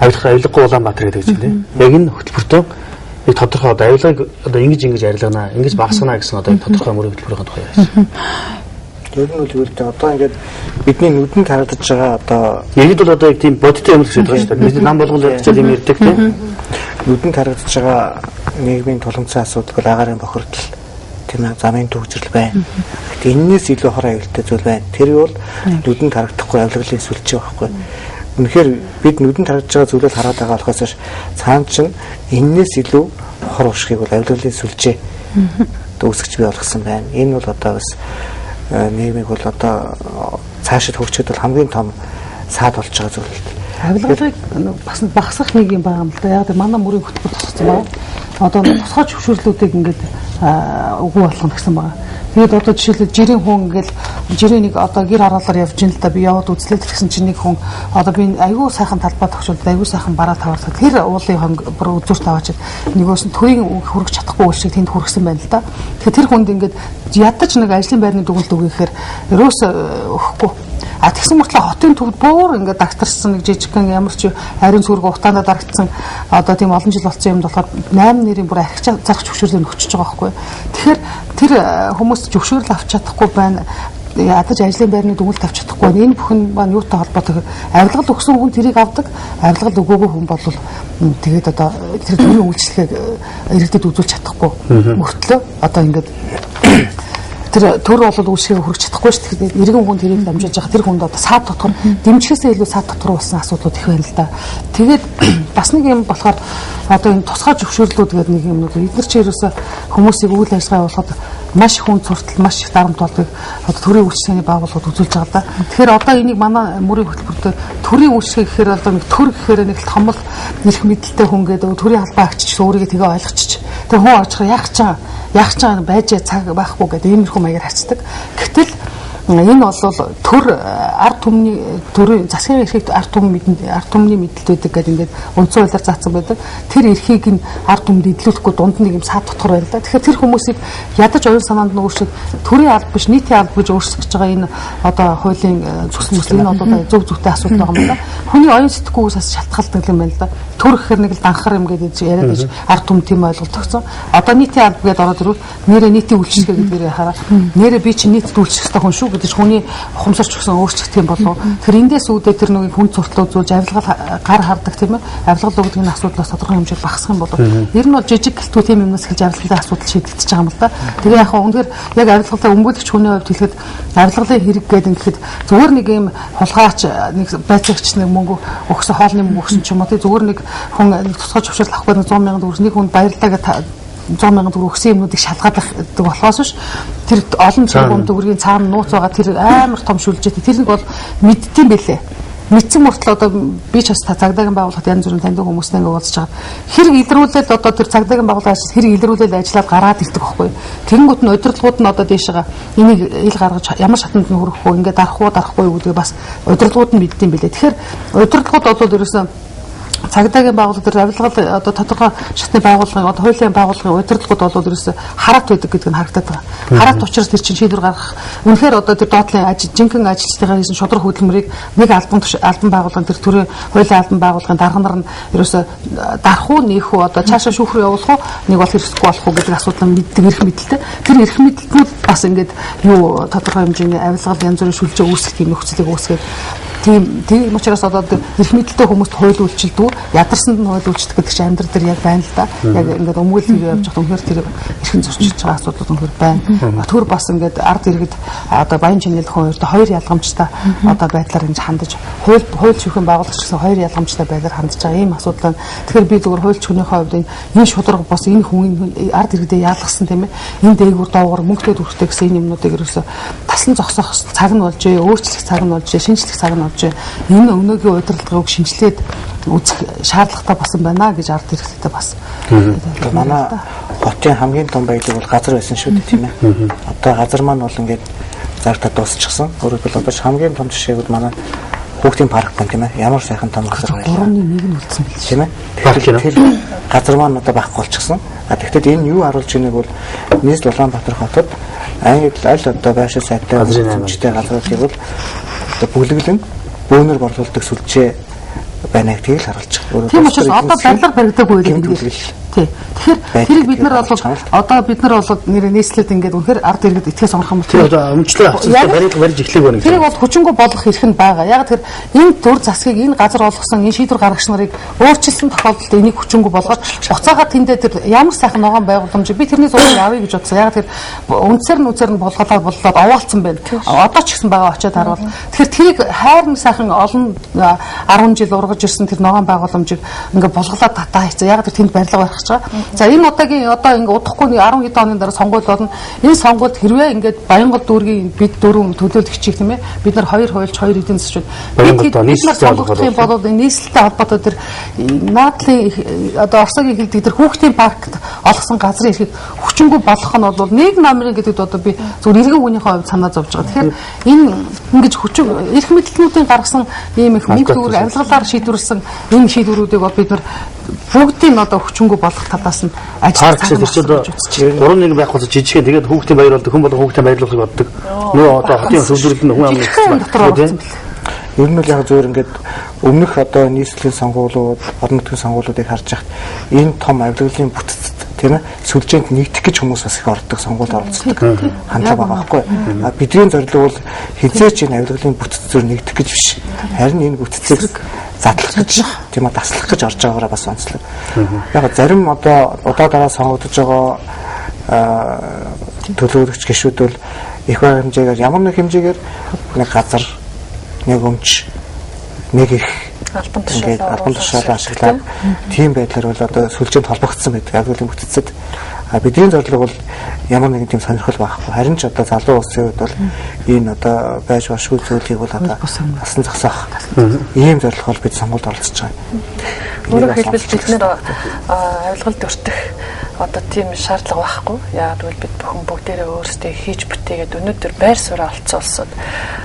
Авилгагүй Улаанбаатар гэдэг чинь тийм. Яг энэ хөтөлбөртөө яг тодорхой одоо авилгыг одоо ингэж ингэж арилгана, ингэж багасгана гэсэн одоо тодорхой мөрийн хөтөлбөрийн тухай ярьсан. Тэр нь бол юу л дээ одоо ингээд бидний нүдэнд харагдаж байгаа одоо иргэд бол одоо яг тийм бодиттой юм л гэж байгаа шүү дээ. Бид нам болгон ярьж юм ярьдаг тийм. Нүдэнд харагдаж байгаа нийгмийн тулгымцсан асуудал бол агаарын бохирдол тийм ээ, замын төгжрөл байна. Гэхдээ энэнээс илүү хор аюултай зүйл байна. Тэр бол нүдэнд харагдахгүй авилгалын сүлжээ байхгүй. Үнэхээр бид нүдэнд харагдаж байгаа зүйлийг хараад байгаа болохоос цаана чинь энэнээс илүү хор уршигыг бол авилгалын сүлжээ үүсгэж бий болгосон байна. Энэ бол одоо бас нийгмийг бол одоо цаашид хөгжихэд бол хамгийн том саад болж байгаа зүйл л дээ. Авилгалыг бас багасгах нэг юм байгаа юм л да. Яг л манай мөрийн хөтөлбөр тусгацсан байна. Одоо тусгай зөвшөөрлүүдийг ингээд үгүй болгоно гэсэн байгаа. Тэгээд одоо жишээлбэл жирийн хүн ингээл жирийн нэг одоо гэр хараалаар явж ин л да би яваад үзлээ гэсэн чинь нэг хүн одоо би айгүй сайхан талбай тогшуулд айгүй сайхан бараа таваарсан. Тэр уулын хонг бүр үзүүр таваач нөгөөс нь төрийн хүргэж чадахгүй үйл шиг тэнд хүргэсэн байна л да. Тэгэхээр тэр хүнд ингээд ядаж нэг ажлын байрны дүгнэлт өгөхээр ерөөс өгөхгүй. А тэгсэн мөртлөө хотын төвд бүр ингээд дагтарсан нэг жижигхэн ямар ч ариун сүрэг утаандаа дарагдсан одоо тийм олон жил болсон юмд болохоор 8 нэрийн бүр архич зарах зөвшөөрлөө нөхчөж байгаа байхгүй. Тэгэхээр тэр хүмүүс зөвшөөрөл авч чадахгүй байна. Ядаж ажлын байрны дүгнэлт авч чадахгүй байна. Энэ бүхэн маань юутай холбоотой авилгал өгсөн хүн тэрийг авдаг, авилгал өгөөгүй хүн бол тэгээд одоо тэр төрийн үйлчлэгийг иргэдэд үзүүлж чадахгүй мөртлөө одоо ингээд тэр төр бол үйлчлэгээ хүргэж чадахгүй шүү дээ. Иргэн хүн тэрийг дамжуулж байгаа. Тэр хүнд одоо саад дотор дэмжихээсээ илүү саад дотор болсон асуудлууд их байна л да. Тэгээд бас нэг юм болохоор одоо энэ тусгай зөвшөөрлүүд гэдэг нэг юм нэг эдгээр чи ерөөсө хүмүүсийг үйл ажиллагаа явуулахад маш их хүн суртал, маш их дарамт болдог одоо төрийн үйлчлэгээний байгууллагууд үзүүлж байгаа л да. Тэгэхээр одоо энийг манай мөрийн хөтөлбөртөө төрийн үйлчлэгээ гэхээр одоо нэг төр гэхээр нэг томол эрх мэдэлтэй хүн гэдэг төрийн албаа агчиж өөрийгөө тэгээ ойлгочих. Тэр хүн очихоор яах ч яах ч байж цаг байхгүй гэдэг иймэрхүү маягаар харцдаг. Гэтэл энэ бол төр ард түмний төрийн засгийн эрхийг ард түмний мэдэлт байдаг гэдэг ингээд үндсэн хуулиар заасан байдаг. Тэр эрхийг нь ард түмэнд эдлүүлэхгүй дунд нэг юм саад дотор байна л да. Тэгэхээр тэр хүмүүсийг ядаж оюун санаанд нь өөрчлөх төрийн алба биш нийтийн алба гэж өөрчлөх гэж байгаа энэ одоо хуулийн зүсэл мүсэл энэ бол зөв зөвтэй асуудал байгаа юм да. Хүний оюун сэтгүүгээс бас шалтгаалдаг юм байна л да. Төр гэхээр нэг л данхар юм гэдэг яриад иж ард түмэн тийм ойлголт өгсөн. Одоо нийтийн алба гэдээ ороод ирвэл нэрээ нийтийн үйлчлэгээ гэдгээр яхаараа нэрээ би чинь нийтэд үйлчлэх ёстой хүн шүү бид хүний ухамсарч өгсөн өөрчлөгдөх юм болов. Тэр эндээс үүдээ тэр нэг хүн суртал үзүүлж авилгал гар хардаг тийм ээ. Авилгал өгдөг энэ асуудлаас тодорхой хэмжээнд багасах юм болов. Ер нь бол жижиг гэлтгүй тийм юмнаас эхэлж авилгалын асуудал шийдэгдэж байгаа юм л да. Тэгээ яг үнэхээр яг авилгалаа өмгөөлөгч хүний хувьд хэлэхэд авилгалын хэрэг гэдэг ингээд зүгээр нэг юм хулгайч нэг байцаагч нэг мөнгө өгсөн хоолны мөнгө өгсөн ч юм уу тий зүгээр нэг хүн нэг тусгай зөвшөөрөл авахгүй нэг 100 мянган төгрөг нэг хүн баярлалаа гэж 100 мянган төгрөг өгсөн юмнуудыг шалгаад болохоос биш тэр олон тэрбум төгрөгийн цаана нууц байгаа тэр амар том шүлжээтэй тэрнийг бол мэддэм бэлээ. Мэдсэн мөртлөө одоо би ч бас цагдаагийн байгууллагт янз бүрийн таньдаг хүмүүстэй ингээ уулзж байгаа. Хэрэг илрүүлэл одоо тэр цагдаагийн байгууллагаас хэрэг илрүүлэл ажиллаад гараад ирдэг байхгүй. Тэнгүүт нь удирдлагууд нь одоо дээшээ энийг ил гаргаж ямар шатанд нь хүрэх үү, ингээ дарах уу, дарахгүй юу гэдгийг бас удирдлагууд нь мэддэм билээ. Тэгэхээр удирдлагууд бол ерөөсөн цагдаагийн байгууллага тэр авилгал одоо тодорхой шатны байгууллагын одоо хуулийн байгууллагын удирдлагууд бол ерөөсө хараат байдаг гэдэг нь харагдаад байгаа. Хараат учраас тэр чинь шийдвэр гаргах. Үнэхээр одоо тэр доотлын ажил жинхэнэ ажилчдынхаа хийсэн шудраг хөдөлмөрийг нэг албан байгууллагын тэр төрийн хуулийн албан байгууллагын дарга нар нь ерөөсө дарах уу нээх үү одоо цаашаа шүүх рүү явуулах уу нэг бол хэрэгсэхгүй болох уу гэдэг асуудал мэддэг эрх мэдэлтэй. Тэр эрх мэдэлтнүүд бас ингээд юу тодорхой хэмжээний авилгал янз бүрийн шүлжээ үүсгэх тийм нөхцөлийг үүсгээд тийм учраас одоо эрх мэдэлтэй хүмүүст хууль үйлчилдэг, ядарсанд нь хууль үйлчилдэг гэдэг чинь амьдрал дээр яг байна л да. Яг ингээд өмгөөлөл явж байхад үнэхээр тэр эрхэн зөрчилж байгаа асуудлууд үнэхээр байна. Төр бас ингээд ард иргэд одоо баян чинэлэх хүн хоёрт хоёр ялгамжтай одоо байдлаар ингэж хандаж хууль шүүхэн байгуулагч гэсэн хоёр ялгамжтай байдлаар хандж байгаа ийм асуудал байна. Тэгэхээр би зөвхөн хууль шүүхнийхээ хувьд энэ шударга бос энэ хүн ард иргэдээ яалгасан тийм ээ. Энэ дээгүүр доогуур мөнгөтэй төгрөгтэй гэсэн энэ юмнуудыг ерөөсө таслан зогсоох цаг нь болжээ, өөрчлөх цаг нь болжээ, шинжлэх цаг нь болжээ. Энэ өнөөгийн удирдлагыг шинжилээд үзэх шаардлагатай болсон байна гэж ард иргэдтэй бас. Манай хотын хамгийн том баялаг бол газар байсан шүү дээ тийм ээ. Одоо газар маань бол ингээд заргатаа дуусчихсан. Өөрөөр хэлбэл одоо хамгийн том жишээгүүд манай хүүхдийн парк байна тийм ээ. Ямар сайхан том газар байлаа. 3-1 нь үлдсэн байл тийм ээ. Тэр газар маань одоо байхгүй болчихсон. А тэгэхдээ энэ юу харуулж байгааг бол нийслэл Улаанбаатар хотод ангид аль одоо байшин сайтай хүчтэй газруудыг бол одоо бүлэглэн бөөнөр борлуулдаг сүлжээ байна гэдгийг л харуулж байгаа. Тийм учраас одоо барилга баригдаагүй гэдэг нь. Тий. Тэгэхээр тэрийг бид нар бол одоо бид нар бол нэр нийслэлд ингээд үнэхээр ард иргэд итгэс онгох юм бол тэр одоо өмчлөө авчихсан барилга барьж эхлэх байна. Тэрийг бол хүчингү болгох эрх нь байгаа. Яг тэр энэ төр засгийг энэ газар олгосон энэ шийдвэр гаргагч нарыг өөрчилсөн тохиолдолд энийг хүчингү болгож буцаага тэндээ тэр ямар сайхан ногоон байгууламж би тэрний зургийг авъя гэж бодсон. Яг тэр үндсээр нь үндсээр нь булгалаад буллаад овоолцсон байна. Одоо ч гэсэн байгаа очиод харуул. Тэгэхээр тэрийг хайрын сайхан олон 10 жил ургаж ирсэн тэр ногоон байгууламжийг ингээд булгалаад татаа хийцээ. Яг тэр тэнд барилга барих гэж байгаа. За энэ удаагийн одоо ингээ удахгүй 10 хэдэн оны дараа сонгуул болно. Энэ сонгуульд хэрвээ ингээд Баянгол дүүргийн бид дөрвөн төлөөлөгчийг тийм ээ бид нар хоёр хуульч хоёр эдийн засгчуд бид нар сонгогдох юм бол энэ нийслэлтэй холбоотой тэр наадлын одоо Оросгийн хэлдэг тэр хүүхдийн паркт олгосон газрын эрхийг хүчингү болгох нь бол нэг номерын гэдэгт одоо би зөвхөн иргэн хүнийхээ хувьд санаа зовж байгаа. Тэгэхээр энэ ингэж хүчин эрх мэдэлтнүүдийн гаргасан ийм их мөнгө төгрөг авилгалаар шийдвэрлсэн энэ шийдвэрүүдийг бол бид нар бүгдийг одоо хүчингү болгох талаас нь ажиллах цаг. 3-1 байх бол жижигхэн тэгээд хүүхдийн баяр болдог, хүн болгон хүүхдийн баярлуулахыг боддог. Нөгөө одоо хотын сүлжүүлэлт нь хүн амын дотор орсон бэл. Ер нь бол яг зөвөр ингээд өмнөх одоо нийслэлийн сонгуулиуд, орон нутгийн сонгуулиудыг харж байхад энэ том авилгалын бүтцэд тийм ээ сүлжээнд нэгдэх гэж хүмүүс бас их ордог, сонгуульд оролцдог хандлага байгаа байхгүй. А бидний зорилго бол хизээч энэ авилгалын бүтцээр нэгдэх гэж биш. Харин энэ бүтцийг задлах гэж тийм ээ таслах гэж орж байгаагаараа бас онцлог. Яг зарим одоо удаа дараа сонгогдож байгаа төлөөлөгч гишүүд бол их бага хэмжээгээр ямар нэг хэмжээгээр нэг газар, нэг өмч, нэг их албан тушаалаа ашиглаад тийм байдлаар бол одоо сүлжээнд холбогдсон байдаг авилгалын бүтцэд. А бидний зорилго бол ямар нэгэн тийм сонирхол байхгүй. Харин ч одоо залуу улсын хувьд бол энэ одоо байж башгүй зүйлийг бол одоо тасан зогсоох ийм зорилгоор бид сонгуульд оролцож байгаа. Өөрөөр хэлбэл бид нэр авилгалд өртөх одоо тийм шаардлага байхгүй. Яагаад гэвэл бид бүхэн бүгдээрээ өөрсдөө хийж бүтээгээд өнөөдөр байр сууриа олцсон улсууд.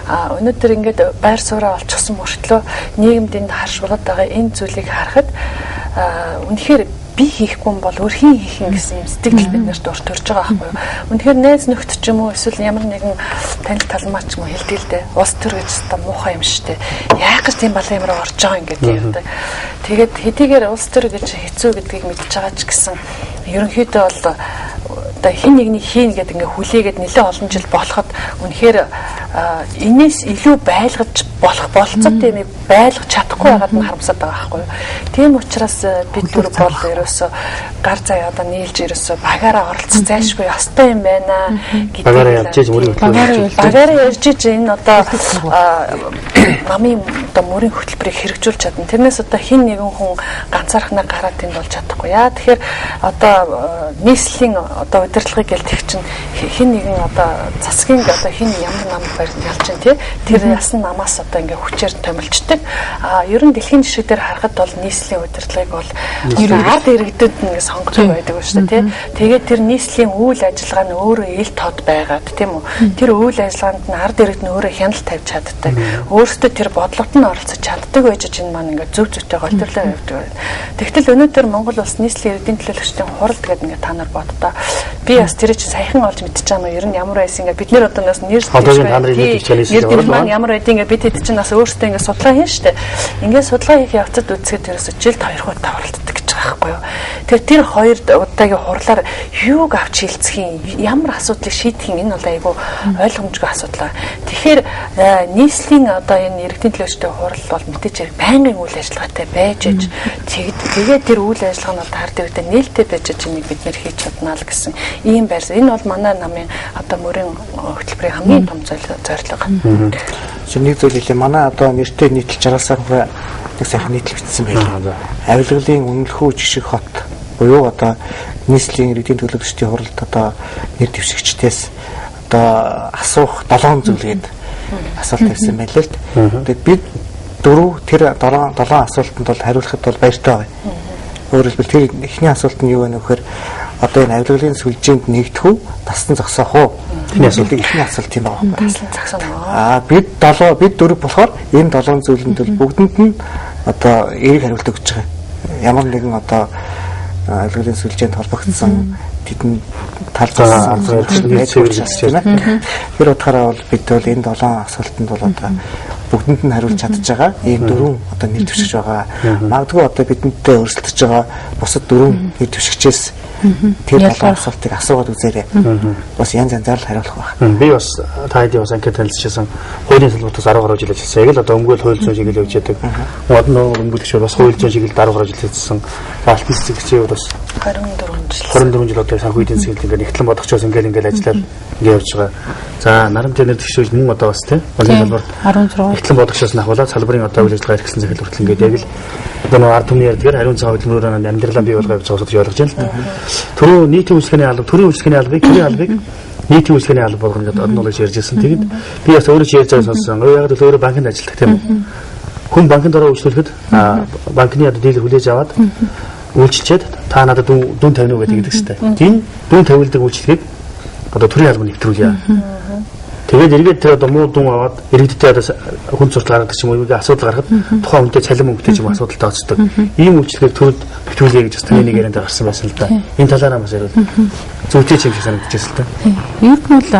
А өнөөдөр ингээд байр сууриа олчихсон мөртлөө нийгэмд энд харш болоод байгаа энэ зүйлийг харахад үнэхээр би хийхгүй бол өөр хэн хийх юм гэсэн юм сэтгэл бид нарт урт төрж байгаа байхгүй юу. Үнэхээр найз нөхдөд ч юм уу эсвэл ямар нэгэн танил талмаа ч юм уу хэлдэг л дээ. Улс төр гэж та муухай юм шүү дээ. Яах гэж тийм балан юм руу орж байгаа юм гэдэг. Тэгээд хэдийгээр улс төр гэж хэцүү гэдгийг мэдж байгаа ч гэсэн ерөнхийдөө бол одоо хин нэгний хийн гэдэг ингээ хүлээгээд нэлээд олон жил болоход үнэхээр энэс илүү байлгаж болох болцоод юмыг байлгаж чадахгүй байгаад нь харамсаад байгаа байхгүй юу. Тийм учраас бид нар бол ерөөсөө гар заяа одоо нийлж ерөөсөө багаараа оролцох зайлшгүй ёстой юм байна гэдэг. Багаараа явж иж мөрийн хөтөлбөр. Багаараа явж иж энэ одоо намын одоо мөрийн хөтөлбөрийг хэрэгжүүлж чадна. Тэрнээс одоо хэн нэгэн хүн ганцаархнаа гараад тэнд болж чадахгүй. Яа тэгэхээр одоо нийслэлийн одоо удирдлагыг гэл тэг чинь хэн нэгэн одоо засгийн одоо хэн ямар нам барьж ялж чинь тий тэр ясан намаас одоо ингээ хүчээр томилчдаг. А ер нь дэлхийн жишээ дээр харахад бол нийслэлийн удирдлагыг бол ард иргэдэд ингээ сонгодог байдаг шүү дээ тий. Тэгээд тэр нийслэлийн үйл ажиллагаа нь өөрөө ил тод байгаад тийм үү. Тэр үйл ажиллагаанд нь ард иргэд нь өөрөө хяналт тавьж чаддаг. Өөрсдөө тэр бодлогод нь оролцож чаддаг байж энэ маань ингээ зөв зүйтэй голтрлоо явдаг. Тэгтэл өнөөдөр Монгол улс нийслэлийн иргэдийн төлөөлөгчдийн хуралд гэдэг ингээ та нар боддоо. Би бас тэр чинь саяхан олж мэдчихэж байгаа юм. Ер нь ямар байсан ингээ бид нэр одоо нас нэр нэр маань ямар байдгийг ингээ бид хэд чинь бас өөрсдөө ингээ судалгаа хийн штэ. Ингээ судалгаа хийх явцад үзэхэд ерөөсө жилд 2 удаа хуралддаг гэж байгаа байхгүй юу. Тэгэхээр тэр хоёр удаагийн хурлаар юуг авч хилцэх юм, ямар асуудлыг шийдэх юм, энэ бол айгүй ойлгомжгүй асуудал. Тэгэхээр нийслэлийн одоо энэ иргэдийн төлөөлөгчдийн хурал бол мэдээж хэрэг байнгын үйл ажиллагаатай байж аж тэгээд тэр үйл ажиллагаа нь бол таар дэрэгдээ нээлттэй байж аж энийг бид нэр хийж чаднаа л гэсэн ийм байр. Энэ бол манай намын одоо мөрийн хөтөлбөрийн хамгийн том зорилго. Нэг зүйл хэлье. Манай одоо нэртэй нийтлэл 60 сар нэг сайхан нийтлэл бичсэн байлаа. Авилгалын үнэлэхүү жишг хот буюу одоо нийслэлийн иргэдийн төлөөлөгчдийн хуралд одоо нэр дэвшигчдээс одоо асуух 7 зүйл гээд асуулт тавьсан байлаа л. Тэгээд бид дөрөв тэр 7 асуултанд бол хариулахад бол баяртай байна. Өөрөөр хэлбэл тэр эхний асуулт нь юу вэ гэхээр одоо энэ авилгалын сүлжээнд нэгдэх үү, тасдан зогсоох уу? Эхний асуулт, эхний асуулт юм байна. Таслан зогсоно. Аа бид 7 бид дөрөв болохоор энэ 7 зүйлэнд бол бүгдэнд нь одоо эерэг хариулт өгч байгаа. Ямар нэгэн одоо авилгалын сүлжээнд холбогдсон тэдэн тал зогссон. Тэр утгаараа бол бид бол энэ 7 асуултанд бол одоо бүгдэнд нь хариулж чадж байгаа. Ийм дөрвөн одоо нэр дэвшигч байгаа. Магадгүй одоо бидэнтэй өрсөлдөж байгаа бусад дөрвөн нэр дэвшигчээс тэр 7 асуултыг асуугаад үзээрэй. Бас янз янзаар л хариулах байх. Би бас та хэдийн бас анкет танилцчихсан. Хуулийн салбартаас 10 гаруй жил ажилласан. Яг л одоо өмгөөл хууль зүйн чиглэл явж яадаг. Модон өмгөөлөгч бас хууль зүйн чиглэлд 10 гаруй жил ажилласан. Алтан цэцэгчийн хувьд бас 24 жил. 24 жил одоо санхүү эдийн засгийн ингээд нэгтлэн бодогчоос ингээд ажиллаад ингээд явж байгаа. За нарамжийн нэр дэвшигч мөн одоо бас тий хуулийн салбарт 16 нэгтлэн бодогчоос нь ахуулаад салбарын одоо үйл ажиллагаа эрхэлсэн захирал хүртэл ингээд яг л одоо нөгөө ард түмний ярьдгаар ариун цагаан хөдөлмөрөөр амьдралаа бий болгоо явж байгаа гэж ойлгож байна л да. Түрүү нийтийн үйлчлэгээний алба, төрийн үйлчлэгээний албыг, төрийн албыг нийтийн үйлчлэгээний алба болгоно гэдэг одон болж ярьж байсан. Тэгэд би бас өөрөө ч ярьж байгаа сонссон. Яг л өөрөө банкнд ажилладаг тийм үү. Хүн банкнд ороо үйлчлэхэд банкны одоо дийлэр хүлээж аваад үйлчилчээд та надад дүн тавина уу гэдэг гэдэг чинь. Энэ дүн тавилдаг үйлчлэгийг одоо төрийн албанд нэвтрүүлье. Тэгээд эргээд тэр одоо муу дүн аваад иргэдтэй одоо хүн суртал гаргадаг ч юм уу асуудал гаргахад тухайн хүнтэй цалин мөнгөтэй ч юм асуудал тооцдог. Ийм үйлчлэгийг төрөд нэвтрүүлье гэж бас таны нэг ярианд гарсан байсан л да. Энэ талаараа бас яриад зүйтэй юм шиг санагдчихсэн л да. Ер нь бол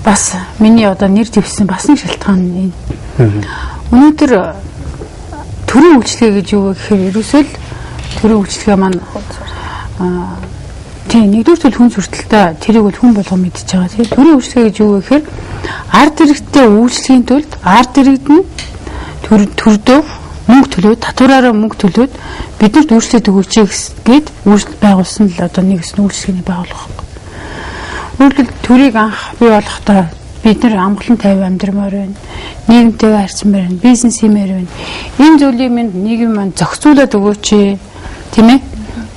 бас миний одоо нэр дэвшсэн бас нэг шалтгаан энэ. Өнөөдөр төрийн үйлчлэгээ гэж юу вэ гэхээр ерөөсөө л төрийн үйлчлэгээ маань тийм нэгдүгээр зүйл хүн сүртэлтэй тэрийг бол хүн болгон мэдчихэж байгаа. Тийм төрийн үйлчлэгээ гэж юу вэ гэхээр ард иргэдтэй үйлчлэгийн тулд ард иргэд нь төрдөө мөнгө төлөөд татвараараа мөнгө төлөөд биднэрт үйлчлээд өгөөч гэд үйлчлэл байгуулсан л одоо нэг хэсэг үйлчлэгээний байгууллага байхгүй. Өөрөлд төрийг анх бий болохдоо бид нар амгалан тайван амьдрмаар байна. Нийгэмтэйгээ харьцмаар байна. Бизнес хиймээр байна. Энэ зүйлийг минь нийгэм маань зохицуулаад өгөөч, тийм ээ?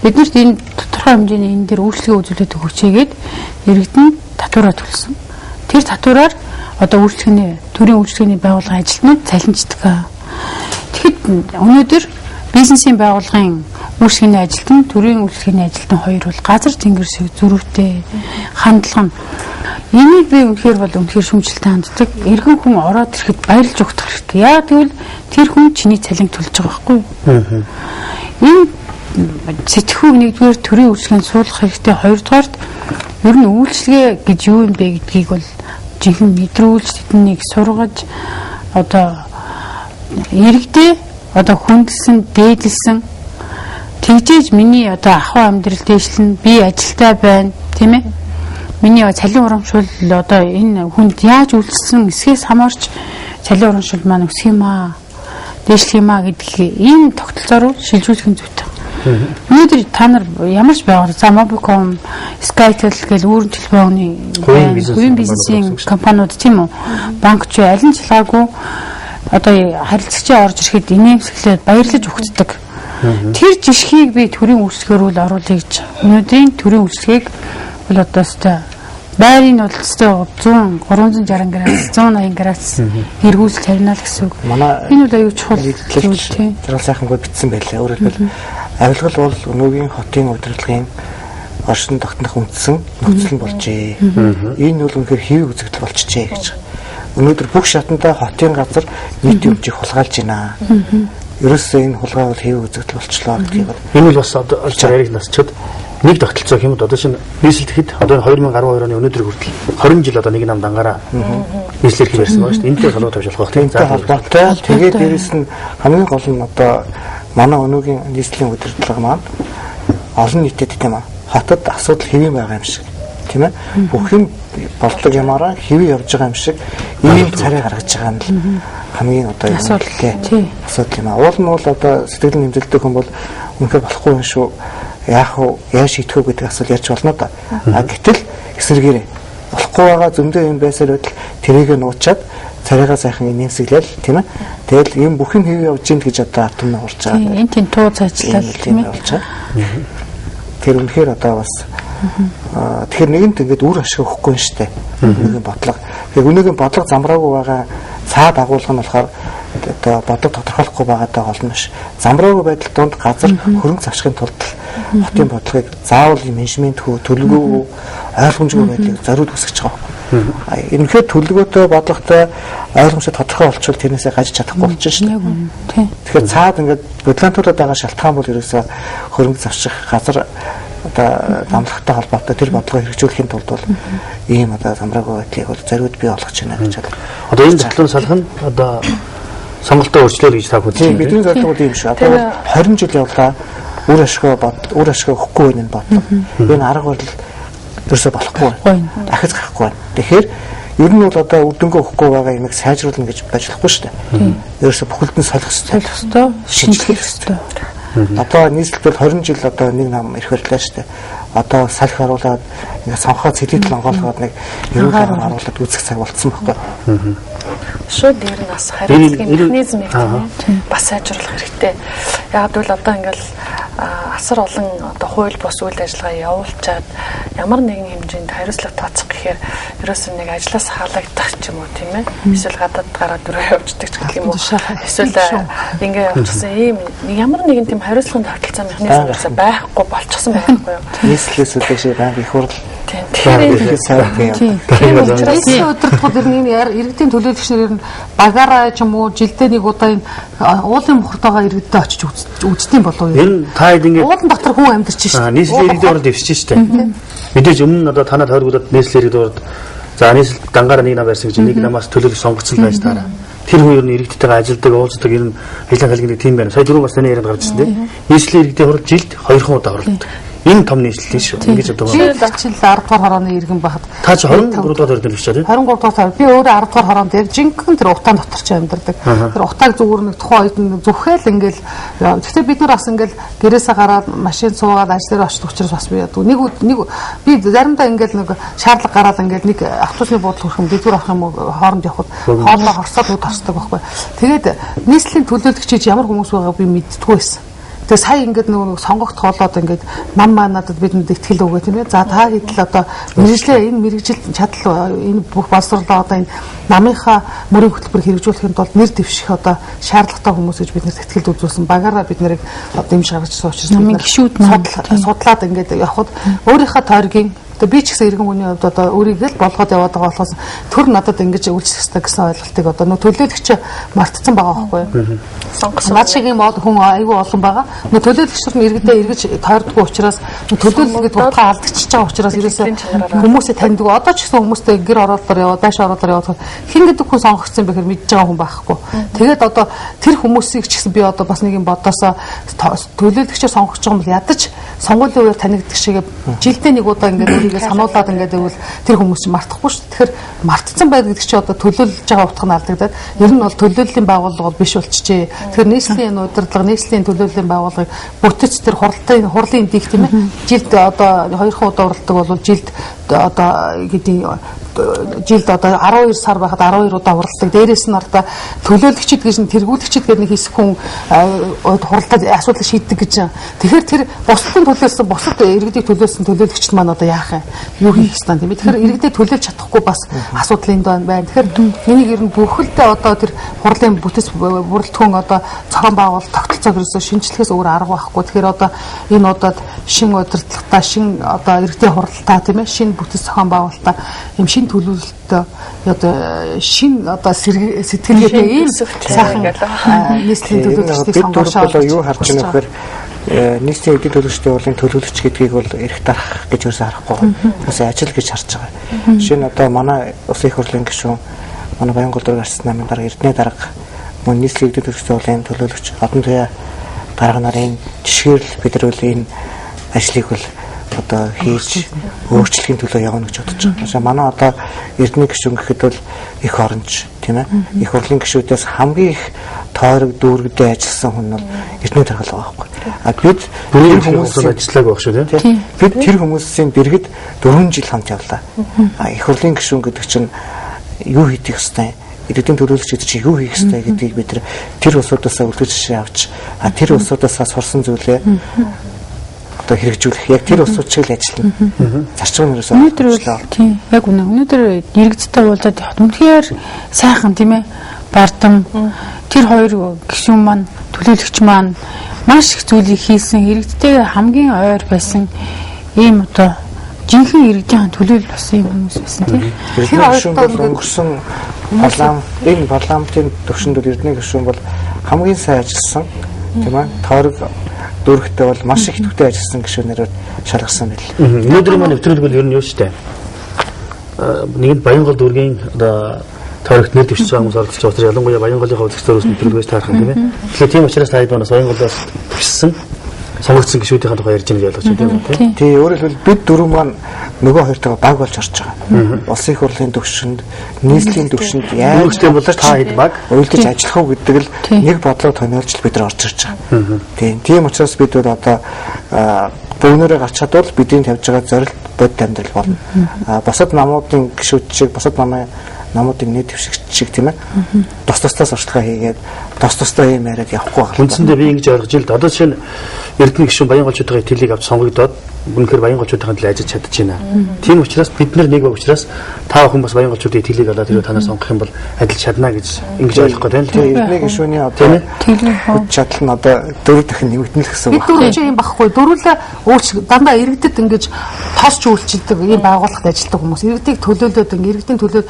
Биднэрт энэ тодорхой хэмжээний энэ дээр үйлчлэгээ үзүүлээд өгөөч гээд иргэд нь татвараа төлсөн. Тэр татвараар одоо үйлчлэгээний төрийн үйлчлэгээний байгууллагын ажилтнууд цалинждаг. Тэгэхэд өнөөдөр бизнесийн байгууллагын үйлчлэгээний ажилтан, төрийн үйлчлэгээний ажилтан хоёр бол газар тэнгэр шиг зөрүүтэй хандлага нь. Энийг би үнэхээр бол үнэхээр шүмжлэлтэй ханддаг. Эргэн хүн ороод ирэхэд баярлж өгөх хэрэгтэй. Яа гэвэл тэр хүн чиний цалин төлж байгаа байхгүй юу? Энэ сэтгхүүг нэгдүгээр төрийн үйлчлэгээнд суулгах хэрэгтэй. Хоёрдугаарт ер нь үйлчлэгээ гэж юу юм бэ гэдгийг бол жинхэнэ мэдрүүлж тэднийг сургаж одоо иргэдээ одоо хүндэлсэн, дээдэлсэн тэгжээж миний одоо ахуй амьдрал дээшлэн, би ажилтаа байна, тийм ээ? Миний цалин урамшуул одоо энэ хүнд яаж үйлчилсэн эсхээс хамаарч цалин урамшуул маань өсөх юм аа, дээшлэх юм аа гэдгийг ийм тогтолцоо руу шилжүүлэх нь зүйтэй. Өнөөдөр та нар ямар ч байгууллага, за Mobicom, Skytel гэл үүрэн телефоны хувийн бизнесийн компаниуд тийм үү, банк ч аль нь ч ялгаагүй одоо харилцагчаа орж ирэхэд инээмсэглээд баярлаж өгдөг. Тэр жишгийг би төрийн үйлчлэгээр үл оруулъя гэж. Өнөөдрийн төрийн үйлчлэгийг бол одоо өстой байрын бол өстой 100 360 градус 180 градус эргүүлж тавина л гэсэн үг. Энэ бол аюул чухал зүйл тийм. Тэр сайхангүй битсэн байлаа. Өөрөөр хэлбэл авилгал бол өнөөгийн хотын удирдлагын оршин тогтнох үндсэн нөхцөл нь болжээ. Энэ бол үнэхээр хэвийг үзэгдэл болчихжээ гэж. Өнөөдөр бүх шатандаа хотын газар нийт өмчийг хулгайлж байна. Ерөөсөө энэ хулгай бол хэвийг үзэгдэл болчлоо гэдгийг бол энэ бол бас одоо яриг насчод нэг тогтолцоо юм. Одоо чинь нийслэлтэхэд одоо 2012 оны өнөөдөр хүртэл 20 жил одоо нэг нам дангаараа нийслэл эрх барьсан байгаа шүү дээ. Энэтэй холбоо тавьж болох байх тийм. Энэтэй холбоотой. Тэгээд дээрэс нь хамгийн гол нь одоо манай өнөөгийн нийслэлийн удирдлага маань олон нийтэд тийм ээ. Хотод асуудал хэвийн байгаа юм шиг тийм ээ. Бүх юм болдог ямаараа хэвийн явж байгаа юм шиг ийм царай гаргаж байгаа нь л хамгийн одоо асуудал юм аа. Уул нь бол одоо сэтгэл нэмзэлдэг хүн бол үнэхээр болохгүй юм шүү. Яах вэ? Яаж шийдэх вэ гэдэг асуулт ярьж болно да. А гэтэл эсэргээрээ болохгүй байгаа зөндөө юм байсаар байтал тэрийг нуучаад царайгаа сайхан инээмсэглээл тийм ээ. Тэгэл юм бүх юм хэв явж гин гэж одоо атом нь урж байгаа. Энэ тийм туу цаачлал тийм ээ. Тэр үнэхээр одоо бас тэгэхээр нэгэнт ингээд үр ашиг өгөхгүй юм штэ. Өнөөгийн бодлого. Тэгэхээр өнөөгийн бодлого замраагүй байгаа цаа дагуулга нь болохоор одоо бодлого тодорхойлохгүй байгаатай гол нь биш. Замраагүй байдал донд газар хөрөнгө завшихын тулд хотын бодлогыг заавал менежмент хөө төлөвлөгөө ойлгомжгүй байдлыг зориуд үүсгэж байгаа байхгүй. Үнэхээр төлөвлөгөөтэй бодлоготой ойлгомжтой тодорхой болчихвол тэрнээсээ гаж чадахгүй болчих шүү дээ. Тэгэхээр цаад ингээд бодлонтуулаад байгаа шалтгаан бол ерөөсөө хөрөнгө завших газар одоо дамлагтай холбоотой тэр бодлогыг хэрэгжүүлэхийн тулд бол ийм одоо замраагүй байдлыг бол зориуд бий болгож байна гэж байна. Одоо энэ зөвлөлөө салах нь одоо сонголтоо өөрчлөөл гэж та үзэж байна. Бидний зорилго бол ийм шүү. Одоо 20 жил явлаа. Үр ашгаа үр ашгаа өгөхгүй байна энэ бодлого. Энэ арга барил ерөөсөө болохгүй байна. Дахиж гарахгүй байна. Тэгэхээр ер нь бол одоо үр дүнгээ өгөхгүй байгаа юмыг сайжруулна гэж байж болохгүй шүү дээ. Ерөөсөө бүхэлд нь солих ёстой. Шинжлэх ёстой. Одоо нийслэлд бол 20 жил одоо нэг нам эрх барилаа шүү дээ. Одоо салхи харуулад ингээ сонхоо цэлийдэл онгойлгоод нэг эрүүл арга харуулад үүсэх цаг болцсон байхгүй. Шууд дээр нь бас хариуцлагын механизмыг тийм бас сайжруулах хэрэгтэй. Яг гэвэл одоо ингээл асар олон одоо хууль бус үйл ажиллагаа явуулчаад ямар нэгэн хэмжээнд хариуцлага тооцох гэхээр ерөөсөн нэг ажлаас хаалгадах ч юм уу тийм ээ. Эсвэл гадаад гараад дөрөв явждаг ч гэх юм уу. Эсвэл ингээ явчихсан ийм ямар нэгэн тийм хариуцлагын тогтолцоо механизм ерөөсөө байхгүй болчихсон байхгүй юу. Нийслэлээс үдээшээ байнга их хурл. Тэгэхээр сайн тийм учраас удирдахууд ер нь иргэдийн төлөөлөгч нар ер нь багаараа ч юм уу жилдээ нэг удаа энэ уулын мухартайгаа иргэдтэй очиж үздэг болов уу? Энэ та хэд ингээд уулын дотор хүн амьдарч шээ. Нийслэлийн иргэдийн оролд дэвсэж штэ. Мэдээж өмнө нь одоо танад тойргуудад нийслэлийн иргэдийн оролд за нийслэл дангаараа нэг нам барьсан гэж нэг намаас төлөөлөгч сонгогдсон байж таараа. Тэр хүн ер нь иргэдтэйгээ ажилдаг, уулздаг ер нь ажлын талгийн тийм байна. Сая дөрөв бас таны ярианд гарч ирсэн тийм. Нийслэлийн иргэдийн хурал жилд 2 удаа оролддог. Энэ том нийслэл шүү. Ингэж одоо би жил 10 дугаар хорооны иргэн байхад та чи 23 дугаар тойрог дээр бичээ тийм. 23 дугаар тойрог би өөрөө 10 дугаар хороонд яг жинхэнэ тэр утаан дотор чи амьдардаг. Тэр утааг зүгээр нэг тухайн үед нь зүхээл ингээл гэхдээ бид нар бас ингээл гэрээсээ гараад машин суугаад ажил дээр очдог учраас бас би яадаг. Нэг би заримдаа ингээл нэг шаардлага гараад ингээл нэг автобусны буудлын хүрэх юм дэлгүүр авах юм уу хооронд явхад хоолоо хорсоод үд орсдог байхгүй. Тэгээд нийслэлийн төлөөлөгч ямар хүмүүс байгааг би мэддэггүй байсан. Тэгээ сая ингээд нөгөө сонгогт хоолоод ингээд нам маа надад бидэнд итгэл өгөө тийм ээ. За та хэдэл одоо мэрэгжлээ энэ мэрэгжил чадал энэ бүх боловсрлоо одоо энэ намынхаа мөрийн хөтөлбөр хэрэгжүүлэхийн тулд нэр дэвших одоо шаардлагатай хүмүүс гэж бид нарт ихтгэлд үзүүлсэн. Багаараа бид нарыг дэмж гаргаж ирсэн учраас бид гişүүд судлаад ингээд явхад өөрийнхөө тойргийн Тэгээ би ч гэсэн иргэн хүний хувьд одоо өөрийгөө л болгоод яваад байгаа болохоос төр надад ингэж үйлчлэх ёстой гэсэн ойлголтыг одоо нөө төлөөлөгч мартцсан байгаа байхгүй юу? Сонгосон. Над шиг юм хүн айгүй олон байгаа. Нөө төлөөлөгч нар иргэдээ эргэж тойрдгүй учраас төлөөлөл гэдэг утгаа алдчихж байгаа учраас ерөөсөө хүмүүсээ таньдаг. Одоо ч гэсэн хүмүүстэй гэр ороолоор яваад, байш ороолоор яваад хэн гэдэг хүн сонгогдсон бэ гэхээр мэдж байгаа хүн байхгүй. Тэгээд одоо тэр хүмүүсийг ч гэсэн би одоо бас нэг юм бодосоо төлөөлөгчөөр сонгогдож байгаа юм бол ядаж сонгуулийн үеэр танигддаг шиг жилдээ нэг удаа ингэж ингээд сануулад ингээд байвал тэр хүмүүс чинь мартахгүй шүү. Тэгэхээр мартцсан байдаг гэдэг чинь одоо төлөөлж байгаа утга нь алдагдаад ер нь бол төлөөллийн байгууллага бол биш болчихжээ. Тэгэхээр нийслэлийн энэ удирдлага, нийслэлийн төлөөллийн байгууллагыг бүтэц тэр хурлын дих тийм ээ. Жилд одоо 2 удаа уралдаг бол жилд одоо гэдэг жилд одоо 12 сар байхад 12 удаа хуралдаг. Дээрээс нь одоо төлөөлөгчд гэж нь тэргүүлэгчд гэдэг нэг хэсэг хүн хуралдаад асуудлыг шийддэг гэж. Тэгэхээр тэр бусдын төлөөлсөн, бусад иргэдийг төлөөлсөн төлөөлөгчд маань одоо яах юм? Юу хийх ёстой юм бэ? Тэгэхээр иргэдэд төлөөлж чадахгүй бас асуудал энд байна. Тэгэхээр энийг ер нь бүхэлдээ одоо тэр хурлын бүтэц бүрэлдэхүүн одоо зохион байгуулалт тогтолцоог ерөөсөө шинжлэхээс өөр арга байхгүй. Тэгэхээр одоо энэ удаад шин удирдлагатай, шин одоо иргэдийн хуралдаа тийм ээ, шин бүтэц зохион байгуулалтаа юм шин төлөвлөлтөө одоо шин одоо сэтгэлгээтэй ийм сайхан нийслэлийн төлөөлөгчдийг сонгож бол юу харж байна гэхээр нийслэлийн эдийн төлөөлөгчдийн хурлын төлөөлөгч гэдгийг бол эрх дарах гэж юусэн харахгүй. Бас ажил гэж харж байгаа. Жишээ нь одоо манай улсын их хурлын гишүүн манай Баянгол дүүрэг арчсан намын дарга Эрдэнэ дарга мөн нийслэлийн эдийн төлөөлөгчдийн хурлын төлөөлөгч Одон туяа дарга нарын жишгээр л бид нар бол энэ ажлыг бол одоо хийж өөрчлөхийн төлөө явна гэж бодож байгаа. Тэгэхээр манай одоо Эрдэнэ гишүүн гэхэд бол их оронч тийм ээ. Их хурлын гишүүдээс хамгийн их тойрог дүүрэгдээ ажилласан хүн бол Эрдэнэ дарга л байгаа байхгүй. А бид тэр хүмүүсийн ажиллааг байх шүү тийм. Бид тэр хүмүүсийн дэргэд 4 жил хамт явлаа. А их хурлын гишүүн гэдэг чинь юу хийх ёстой юм? Иргэдийн төлөөлөгч гэдэг чинь юу хийх ёстой гэдгийг бид тэр улсуудаасаа үлгэр жишээ авч а тэр улсуудаасаа сурсан зүйлээ одоо хэрэгжүүлэх яг тэр улсууд шиг л ажиллана. Зарчим нь ерөөсөө өнөөдөр тийм яг үнэ. Өнөөдөр иргэдтэй уулзаад явхад үнэхээр сайхан тийм ээ. Бардам тэр хоёр гишүүн маань төлөөлөгч маань маш их зүйлийг хийсэн, иргэдтэй хамгийн ойр байсан ийм одоо жинхэнэ иргэдийн төлөөлөл болсон юм хүмүүс байсан тийм. Тэр хоёр бол өнгөрсөн парламент энэ парламентын төвшөнд бол Эрдэнэ гишүүн бол хамгийн сайн ажилласан тийм ээ. Тойрог дүүрэгтэй бол маш их төвтэй ажилласан гишүүнээр шалгарсан байл. Өнөөдрийн маань нэвтрүүлэг бол ер нь юу шүү дээ. Нэгэнт Баянгол дүүргийн одоо тойрогт нэр дэвшиж байгаа хүмүүс оролцож байгаа учраас ялангуяа Баянголынхаа үзэгчдээс нэвтрүүлгээс таарах юм тийм ээ. Тэгэхээр тийм учраас та хэд манаас Баянголоос төвшсөн сонгогдсон гишүүдийн тухай ярьж байгаа гэж ойлгож байна тийм ээ. Тий, өөрөөр хэлбэл бид дөрөв маань нөгөө хоёртойгоо баг болж орж байгаа. Улсын их хурлын төвшөнд, нийслэлийн төвшөнд яаж бол та хэд баг уйлдаж ажиллах уу гэдэг л нэг бодлого тониолж бид нар орж ирж байгаа. Тийм, тийм учраас бид бол одоо бөөнөрөө гарч чадвал бидний тавьж байгаа зорилт бодит амьдрал болно. Бусад намуудын гишүүд шиг, бусад намуудын нийт дэвшигч шиг тийм ээ. Тус тусдаа сурталчилгаа хийгээд тус тусдаа юм яриад явахгүй байна. Үндсэндээ би ингэж ойлгож ил. Одоо жишээ нь Эрдэнэ гишүүн Баянголчуудын итгэлийг авч сонгогдоод үнэхээр Баянголчуудын төлөө ажиллаж чадж байна. Тийм учраас бид нар нэг учраас та бүхэн бас Баянголчуудын итгэлийг аваад тэр танаас сонгох юм бол ажиллаж чадна гэж ингэж ойлгох гээд байна л. Тийм Эрдэнэ гишүүний одоо хүч чадал нь одоо 4 дахин нэмэгдэнэ л гэсэн үг. Бид дөрөв чинь юм багхгүй. Дөрвөлээ ууч дандаа иргэдэд ингэж тосч үйлчилдэг ийм байгууллагад ажилладаг хүмүүс. Иргэдийг төлөөлөөд ингэ иргэдийн төлөө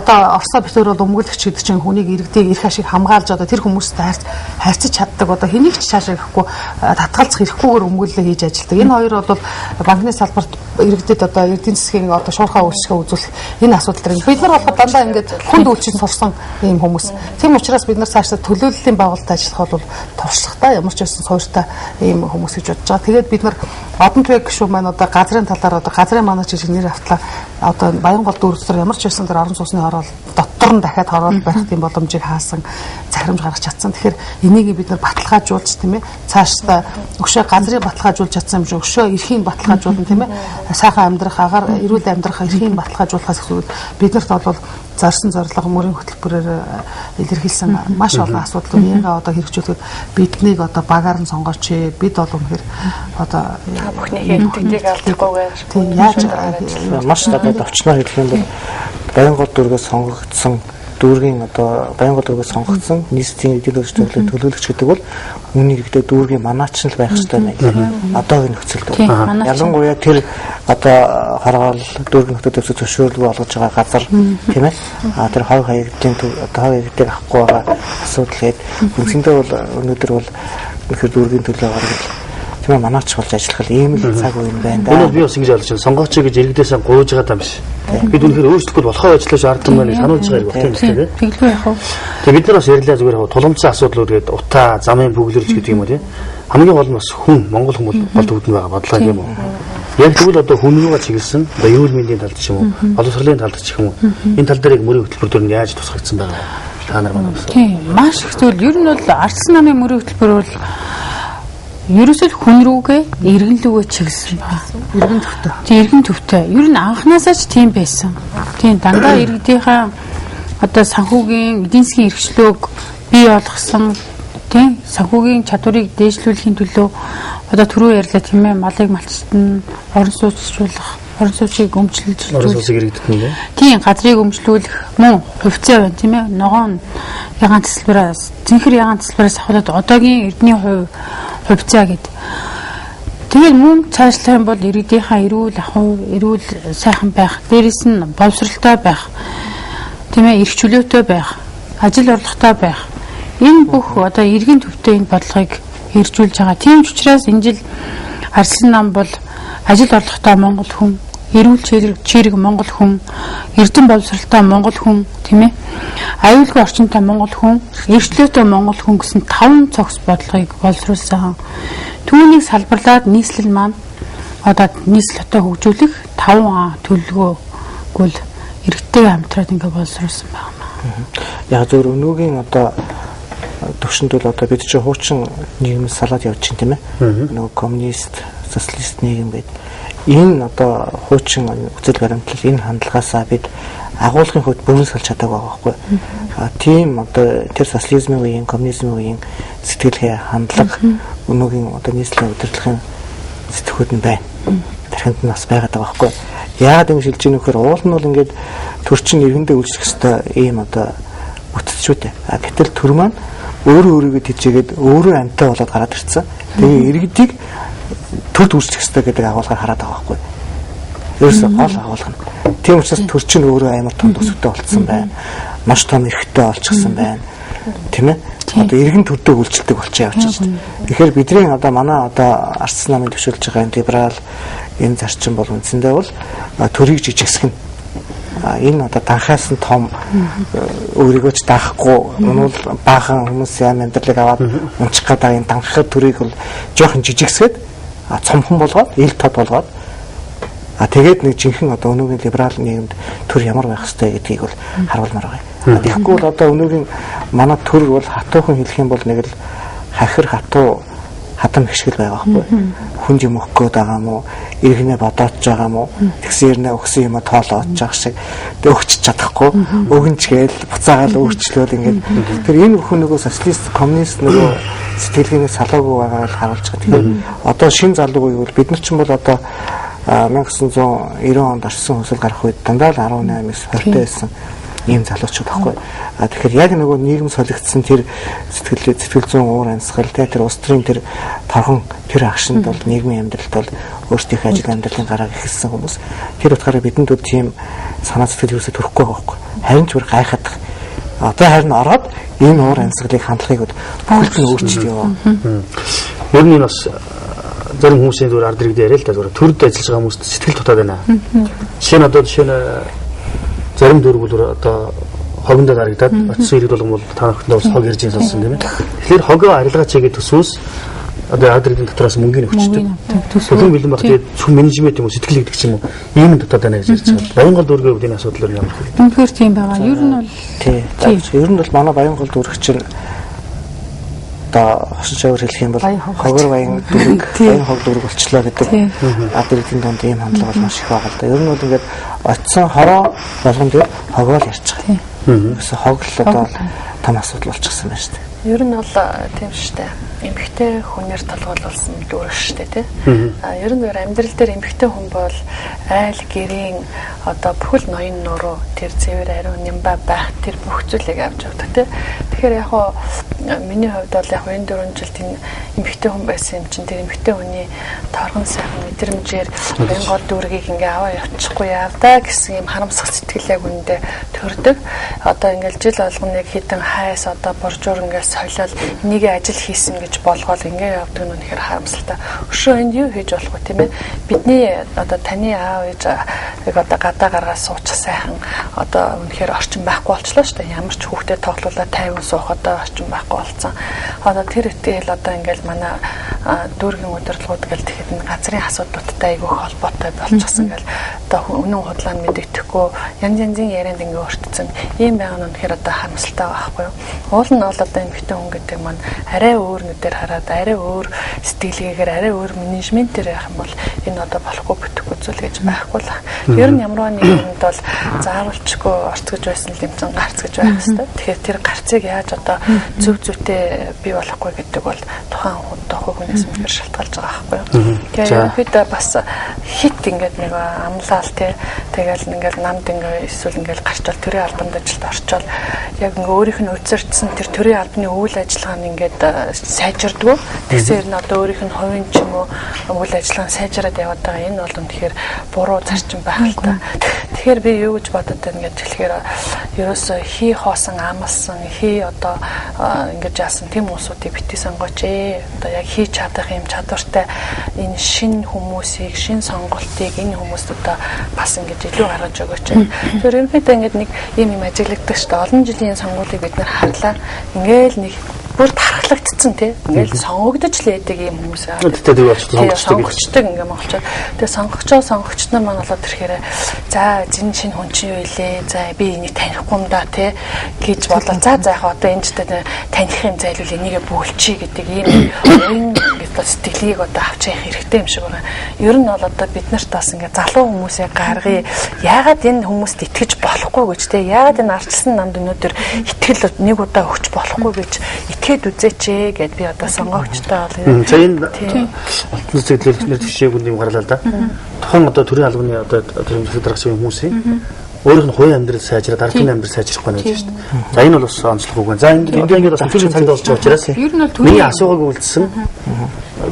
одоо Оросоо битүүр бол өмгөөлөгч гэдэг чинь хүнийг иргэдийг эрх ашиг хамгаалж одоо тэр хүмүүстэй харьцаж чаддаг одоо хэнийг ч цаашаа гэхгүй татгалзах эрхгүйгээр өмгөөллөө хийж ажилладаг. Энэ хоёр бол банкны салбарт иргэдэд одоо эдийн засгийн одоо шуурхай үйлчлэгээ үзүүлэх энэ асуудал дээр бид нар болохоор дандаа ингээд хүнд үйлчилж сурсан ийм хүмүүс. Тийм учраас бид нар цаашдаа төлөөллийн байгууллагад ажиллах бол туршлагатай ямар ч байсан суурьтай ийм хүмүүс гэж бодож байгаа. Тэгээд бид нар Одон туяа гишүүн маань одоо газрын талаар одоо газрын манаж гэж нэр автлаа. Одоо Баянгол дүүрэг дотор ямар ч байсан тэр орон сууцны хороол дотор нь дахиад хороол барих тийм боломжийг хаасан захирамж гаргаж чадсан. Тэгэхээр энийг бид нар баталгаажуулж тийм ээ цаашдаа өшөө газрыг баталгаажуулж чадсан юм шиг өшөө эрхийн баталгаажуулна тийм ээ сайхан амьдрах агаар эрүүл амьдрах эрхийн баталгаажуулахаас эсвэл биднэрт бол зорсон зорилго мөрийн хөтөлбөрөөр илэрхийлсэн маш олон асуудлууд яага одоо хэрэгжүүлэхэд биднийг одоо багаар нь сонгооч бид бол үнэхээр одоо та бүхнийхээ итгэдэг алдахгүйгээр тийм яаж маш одоо товчноор хэлэх юм бол Баянгол дүүргээс сонгогдсон дүүргийн одоо Баянгол дүүргээс сонгогдсон нийслэлийн эдийн засгийн төлөөлөгч гэдэг бол үүний хэрэгтээ дүүргийн манаач нь л байх ёстой байна. Одоогийн нөхцөлд. Ялангуяа тэр одоо хоргоол дүүргийн нөхдөд өвсө зөвшөөрлгүй олгож байгаа газар тийм ээ. А тэр хов хаягдын одоо хов хаягдыг авахгүй байгаа асуудал гээд үндсэндээ бол өнөөдөр бол үнэхээр дүүргийн төлөө гаргал тийм ээ манаач болж ажиллах ийм л цаг үе юм байна да. Өнөөдөр би бас ингэж ойлгож байна. Сонгооч гэж иргэдээсээ гуйж байгаа юм биш. Бид үнэхээр өөрчлөхгүй болохоо ажиллаж ард түмэн сануулж байгаа хэрэг тийм үстэй. Тэглгүй яах вэ? Тэгээ бид нар бас ярьлаа зүгээр яг тулгымцсан асуудлууд гээд утаа, замын бүглэрч гэдэг юм уу тийм. Хамгийн гол нь бас хүн, Монгол хүмүүс гол төвд нь байгаа бодлоо юм уу. Яг тэгвэл одоо хүн рүүгээ чиглэсэн одоо эрүүл мэндийн талд ч юм уу, боловсролын талд ч юм уу, энэ тал дээр яг мөрийн хөтөлбөр төр нь яаж тусгагдсан байгаа вэ? Та нар манай бас. Тийм, маш их зүйл. Ер нь бол ардсан намын мөрийн хөтөлбөр бол ерөөсөө хүн рүүгээ, иргэн лүүгээ чиглэсэн байна. Иргэн төвтэй. Тийм, иргэн төвтэй. Ер нь анхнаасаа ч тийм байсан. Тийм, дандаа иргэдийнхээ одоо санхүүгийн эдийн засгийн эрхчлөөг бий болгосон, тийм, санхүүгийн чадварыг дээшлүүлэхийн төлөө одоо түрүү ярьлаа тийм ээ, малыг малчтан, орон сууцчлуулах, орон суучийг өмчлөж, орон сууцыг иргэдэд нь тийм, газрыг өмчлүүлэх мөн хувьцаа байна тийм ээ. Ногоон ягаан төсөлбөрөөс, цэнхэр ягаан төсөлбөрөөс авахлаад одоогийн эрдний хувьцаа гэдэг. Тэгээд мөн цаашлах юм бол иргэдийнхаа эрүүл ахуй, эрүүл сайхан байх, дээрэс нь боловсралтай байх, тийм ээ, эрх чөлөөтэй байх, ажил орлоготой байх. Энэ бүх одоо иргэн төвтэй энэ бодлогыг хэрэгжүүлж байгаа. Тийм ч учраас энэ жил Арслан нам бол ажил орлоготой монгол хүн, эрүүл чирэг монгол хүн, эрдэм боловсралтай монгол хүн, тийм ээ, аюулгүй орчинтой монгол хүн, эрхчлөөтэй монгол хүн гэсэн 5 цогц бодлогыг боловсруулсан. Түүнийг салбарлаад нийслэл маань одоо нийслэл хотоо хөгжүүлэх 5А төлөвлөгөөгөл иргэдтэй хамтраад ингээ боловсруулсан байна. Яг зөв өнөөгийн одоо төвшөнд бол одоо бид чинь хуучин нийгэмс салаад явж чинь тийм ээ. Нөгөө коммунист, социалист нийгэм гэдэг. Энэ одоо хуучин үзэл баримтлал, энэ хандлагаасаа бид агуулгын хувьд бүрэн салж чадаагүй байгаа байхгүй. Тийм одоо тэр социализмын үеийн, коммунизмын үеийн сэтгэлгээ, хандлага өнөөгийн одоо нийслэлийн удирдлагын сэтгхүүд нь байна. Тархинд нь бас байгаад байгаа байхгүй. Яагаад ингэж хэлж ийнө гэхээр уул нь бол ингээд төр чинь иргэндээ үйлчлэх ёстой ийм одоо бүтцчүүд. Гэтэл төр маань өөрөө өөрийгөө тэжээгээд өөрөө амьтаа болоод гараад ирсэн. Тэгээ иргэдийг төрд үйлчлэх ёстой гэдэг агуулгаар хараад байгаа байхгүй. Ерөөсөө гол агуулга нь. Тийм учраас төр чинь өөрөө амар том төсөвтэй болцсон байна. Маш том эрхтэй болчихсон байна. Тийм ээ? Одоо иргэн төрдөө үйлчлдэг болчихё явчих шүү дээ. Тэгэхээр бидний одоо манай одоо Арслан намын төвшүүлж байгаа энэ либерал энэ зарчим бол үндсэндээ бол төрийг жижигсэх нь. Энэ одоо данхаас нь том өөрийгөө ч даахгүй үнүүл баахан хүмүүсийн амьдралыг аваад унчих гэдэг энэ данхах төрийг бол жоохон жижигсгээд цомхон болгоод ил тод болгоод тэгээд нэг жинхэнэ одоо өнөөгийн либерал нийгэмд төр ямар байх ёстой гэдгийг бол харуулмаар байгаа. Тэгэхгүй бол одоо өнөөгийн манай төр бол хатуухан хэлэх юм бол нэг л хахир хатуу хатам хишгэл байгаа байхгүй. Хүн юм өгөх гээд байгаа юм уу? Иргэнэ бодоодж байгаа юм уу? Тэгсэн ирнэ өгсөн юм тоолоодж байгаа шиг. Тэг өгч чадахгүй. Өгөнчгээл буцаагаал өөрчлөөл ингээд. Тэр энэ бүхэн нөгөө социалист, коммунист нөгөө сэтгэлгээний салаагүй байгааг л харуулж байгаа. Тэгэхээр одоо шин залуу үе бол бид нар ч юм бол одоо 1990 онд орсон хүсэл гарах үед дандаа л 18-аас 20 байсан ийм залуучууд байхгүй. Тэгэхээр яг нөгөө нийгэм солигдсон тэр сэтгэл зүйн уур амьсгал тэр улс төрийн тэр торхон тэр агшинд бол нийгмийн амьдралд бол өөрсдийнхээ ажил амьдралын гарааг эхэлсэн хүмүүс. Тэр утгаараа бидэнд бол тийм санаа сэтгэл юусоо төрөхгүй байгаа байхгүй. Харин ч бүр гайхаад. Одоо харин ороод энэ уур амьсгалыг хандлагыг бүхэлд нь өөрчилж яваа. Ер нь бас зарим хүмүүсийн зүгээр ард иргэдээ яриа л да зүгээр төрд ажиллаж байгаа хүмүүст сэтгэл дутаад байна. Жишээ нь одоо жишээ нь зарим дүүрэг бол одоо хогондоо дарагдаад очисон иргэд болгон бол та нарт бас хог ярьж сонссон тийм ээ. Тэгэхээр хогоо арилгаач хийгээд төсвөөс одоо ард иргэдийн дотроос мөнгөний өгчдөг. Төлөв бэлэн баг тэгээд цөм менежмент юм уу сэтгэл гэдэг ч юм уу ийм дутаад байна гэж ярьж байгаа. Баянгол дүүргийн хувьд энэ асуудал нь ямар хэрэг? Үнэхээр тийм байгаа. Ер нь бол тий. Ер нь бол манай Баянгол дүүрэг чинь одоо хосон шавар хэлэх юм бол хогор баян дүүрэг, баян хог дүүрэг болчлоо гэдэг ард иргэдийн дунд ийм хандлага бол маш их байгаа л да. Ер нь бол ингээд очисон хороо болгон дээр хогоо л ярьж байгаа. Ерөөсө хог л одоо том асуудал болчихсон байна шүү дээ. Ер нь бол тийм шүү дээ. Эмэгтэй хүнээр толгойлуулсан дүүрэг шүү дээ, тий. Ер нь амьдрал дээр эмэгтэй хүн бол айл гэрийн одоо бүхэл ноён нуруу тэр цэвэр ариун нямба байх тэр бүх зүйлийг авч явдаг, тий. Тэгэхээр яг хоо миний хувьд бол яг энэ 4 жилд энэ эмэгтэй хүн байсан юм чинь тэр эмэгтэй хүний торгон сайхан мэдрэмжээр Баянгол дүүргийг ингээ аваа явчихгүй яав да гэсэн юм харамсах сэтгэл яг үүндээ төрдөг. Одоо ингээл жил болгоно нэг хідэн хайс одоо боржуур ингээ солиол энийг ажил хийсэн гэж болгоол ингээ явдаг нь үнэхээр харамсалтай. Өшөө энд юу хийж болох вэ тийм ээ? Бидний одоо таны аав ээж яг одоо гадаа гаргаад суучих сайхан одоо үнэхээр орчин байхгүй болчлоо шүү дээ. Ямар ч хүүхдэд тоглуулаад тайван суух одоо орчин байхгүй болсон. Одоо тэр үтэл одоо ингээл манай дүүргийн удирдлагууд гэл тэгэхэд энэ газрын асуудлуудтай айгүй холбоотой болчихсон гэл одоо үнэн худлаа нь мэдэгдэхгүй янз янзын ярианд ингээ өртсөн ийм байгаа нь үнэхээр одоо харамсалтай байхгүй юу. Уул нь бол одоо эмэгтэй хүн гэдэг маань арай өөр нүдээр хараад арай өөр сэтгэлгээгээр арай өөр менежментээр явах юм бол энэ одоо болохгүй бүтэхгүй зүйл гэж байхгүй л. Ер нь ямар нэг юмд бол заавалчгүй орц гэж байсан л юм чин гарц гэж байх хэвээр. Тэгэхээр тэр гарцыг яаж одоо зөв зүйтэй бий болохгүй гэдэг бол тухайн хүнээс үнэхээр шалтгаалж байгаа байхгүй юу. Тэгэхээр ерөнхийдөө бас хит ингээд нэг амлаал тий тэгэл ингээд намд ингээд эсвэл ингээд гарчвал төрийн албанд ажилд орчвол яг ингээд өөрийнх нь удирдсан тэр төрийн албаны үйл ажиллагаа нь ингээд сайжирдгүү. Тэгсээр нь одоо өөрийнх нь хувийн ч юм уу үйл ажиллагаа нь сайжраад яваад байгаа. Энэ бол үнэхээр буруу зарчим байх л та. Тэгэхээр би юу гэж бодод байна гэж хэлэхээр ерөөсөө хий хоосон амлсан хий одоо ингэж яасан тийм улсуудыг битгий сонгооч ээ. Одоо яг хийж чадах юм чадвартай энэ шинэ хүмүүсийг, шинэ сонголтыг энэ хүмүүст одоо бас ингэж илүү гаргаж өгөөч. Тэгэхээр ерөнхийдөө ингэж нэг ийм юм ажиглагддаг шүү дээ. Олон жилийн сонгуулийг бид нар харлаа. Ингээл нэг бүр тархлагдцсан тий. Ингээл сонгогдож л яадаг ийм хүмүүс аа. Тэгтээ сонгогчдаг ингээ монголчууд. Тэгээ сонгогчоо сонгогч нар маань болоод ирэхээр за зин шинэ хүн чинь юу илээ. За би энийг танихгүй юм да тий гэж бодлоо. За за яг одоо энэ ч таних юм зайлуул энийгээ бөөлчий гэдэг ийм уян ингээд сэтгэлийг одоо авч явах хэрэгтэй юм шиг байна. Ер нь бол одоо бид нарт бас ингээ залуу хүмүүсээ гаргая. Яагаад энэ хүмүүст итгэж болохгүй гэж тий. Яагаад энэ ардчилсан намд өнөөдөр итгэл нэг удаа өгч болохгүй гэж итгэхэд үзээч ээ гэд би одоо сонгогчтой бол. За энэ алтан цэцэрлэг нэр төвшөөг юм гарлаа л да. Тухайн одоо төрийн албаны одоо төрийн засаг даргын хүмүүсийн өөрийнх нь хувийн амьдрал сайжраад ардын амьдрал сайжрах байна гэж шүү дээ. За энэ бол бас онцлог үг байна. За энд ингээд бас төрийн цагт болж байгаа учраас миний асуугааг үлдсэн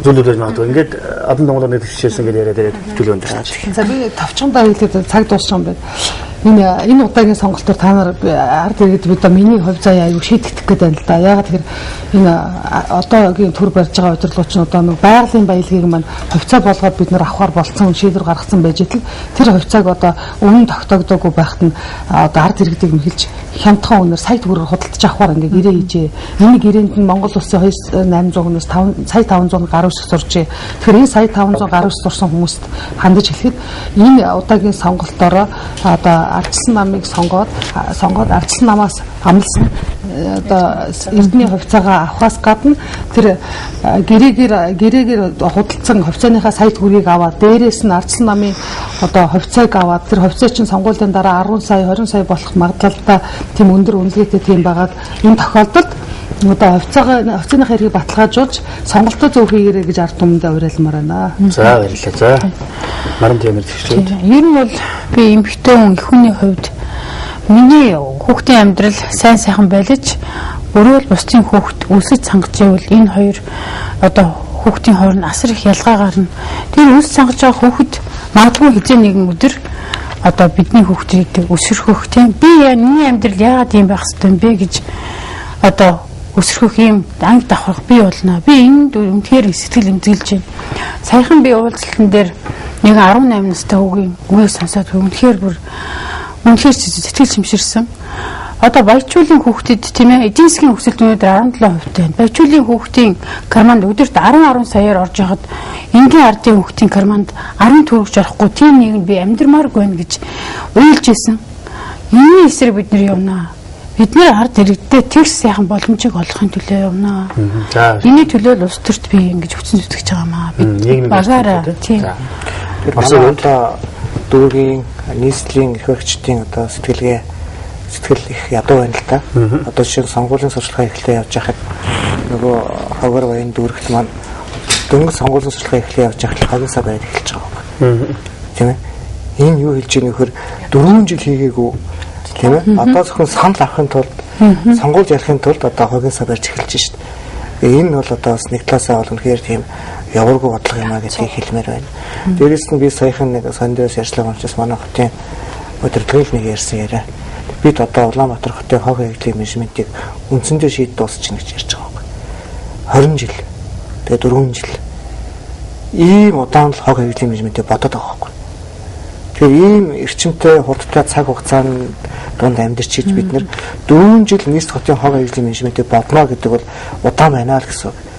зүйлүүд байж магадгүй. Ингээд Адан Монголоор нэг төвшөөсөн гэж яриад яриад төлөө өндөрч. За би товчхондоо хэлээд цаг дууссан юм байна. Энэ удаагийн сонголтоор та нар ард иргэд бид миний хувь заяа аюу шийдэгдэх гээд байна л да. Яагаад тэгэхээр энэ одоогийн төр барьж байгаа удирдлага чинь одоо нэг байгалийн баялагийг маань хувьцаа болгоод бид нар авахар болцсон шийдвэр гаргацсан байж тэл тэр хувьцааг одоо үнэн тогтоогдоогүй байхад нь одоо ард иргэдийг мэхэлж хямдхан үнээр сая төгрөгөөр худалдаж авахар ингээ гэрээ хийжээ. Энэ гэрээнд нь Монгол улсын 2800 хүнээс 5 сая 500 гаруй хэсэг сурчээ. Тэгэхээр энэ сая 500 гаруй хэсэг сурсан хүмүүст хандаж хэлэхэд энэ удаагийн сонголтоороо одоо ардчилсан намыг сонгоод ардчилсан намаас амлсан одоо эрдний хувьцаагаа авахаас гадна тэр гэрээгээр худалдсан хувьцааныхаа сая төгрөгийг аваад дээрээс нь ардчилсан намын одоо хувьцааг аваад тэр хувьцаа чинь сонгуулийн дараа 10 сая 20 сая болох магадлалтай тийм өндөр үнэлгээтэй тийм байгаад энэ тохиолдолд одоо хувьцааныхаа эрхийг баталгаажуулж сонголтоо зөв хийгээрэй гэж ард түмэндээ уриалмаар байна. За баярлалаа. За Наран тэмэр тэгшлээ. Ер нь бол би эмэгтэй хүн их хүний хувьд миний хүүхдийн амьдрал сайн сайхан байлж өөрөө л бусдын хүүхд үлсэж сангаж ивэл энэ хоёр одоо хүүхдийн хооронд асар их ялгаа гарна. Тэр үлс сангаж байгаа хүүхэд магадгүй хэзээ нэгэн өдөр одоо бидний хүүхдийг өсөрхөх тийм би миний амьдрал яагаад ийм байх ёстой юм бэ гэж одоо өсөрхөх ийм анги давхрах бий болно. Би энд үнэхээр сэтгэл эмзэглэж байна. Саяхан би уулзалтан дээр нэг 18 настай хүүгийн үгийг сонсоод үнэхээр бүр үнэхээр сэтгэл шимширсэн. Одоо баячуулын хүүхдэд тийм эдийн засгийн өсөлт өнөөдөр 17% байна. Баячуулын хүүхдийн карманд өдөрт 10 саяар орж явахад энгийн ардын хүүхдийн карманд 10 төгрөгч орохгүй тийм нийгэмд би амьдрмааргүй байна гэж уйлж исэн. Энэний эсрэг бид нар явнаа. Бид нэр ард иргэдтэй тэр сайхан боломжийг олохын төлөө явнаа. За энэний төлөө л улс төрт би ингэж хүчин зүтгэж байгаа маа. Бид багаараа тийм. Тэр манай одоо дүүргийн нийслэлийн эрх баригчдын одоо сэтгэлгээ сэтгэл их ядуу байна л да. Одоо жишээ нь сонгуулийн сурчлагаа эхлээ явж байхад нөгөө ховор баян дүүрэгт маань дөнгөж сонгуулийн сурчлагаа эхлээ явж байхад хогийн сав байд эхэлж байгаа юм. Тийм ээ. Энэ юу хэлж байгаа нөхөр 4 жил хийгээгүй тийм ээ. Одоо зөвхөн санал авахын тулд сонгуульд ярихын тулд одоо хогийн сав барьж эхэлж шít. Энэ бол одоо бас нэг талаасаа бол үнэхээр тийм яваргүй бодлого юм а гэдгийг хэлмээр байна. Дээрээс нь би саяхан нэг сондоос ярьслаа учраас манай хотын удирдлагын нэг ярьсан яриа. Бид одоо Улаанбаатар хотын хог хаягдлын менежментийг үндсэндээ шийд дуусчихна гэж ярьж байгаа байхгүй. 20 жил. Тэгээ 4 жил. Ийм удаан л хог хаягдлын менежментийг бодоод байгаа байхгүй. Тэгэхээр ийм эрчимтэй хурдтай цаг хугацаанд дунд амьдарч хийж бид нэр 4 жил нийт хотын хог хаягдлын менежментийг бодно гэдэг бол удаан байна л гэсэн үг.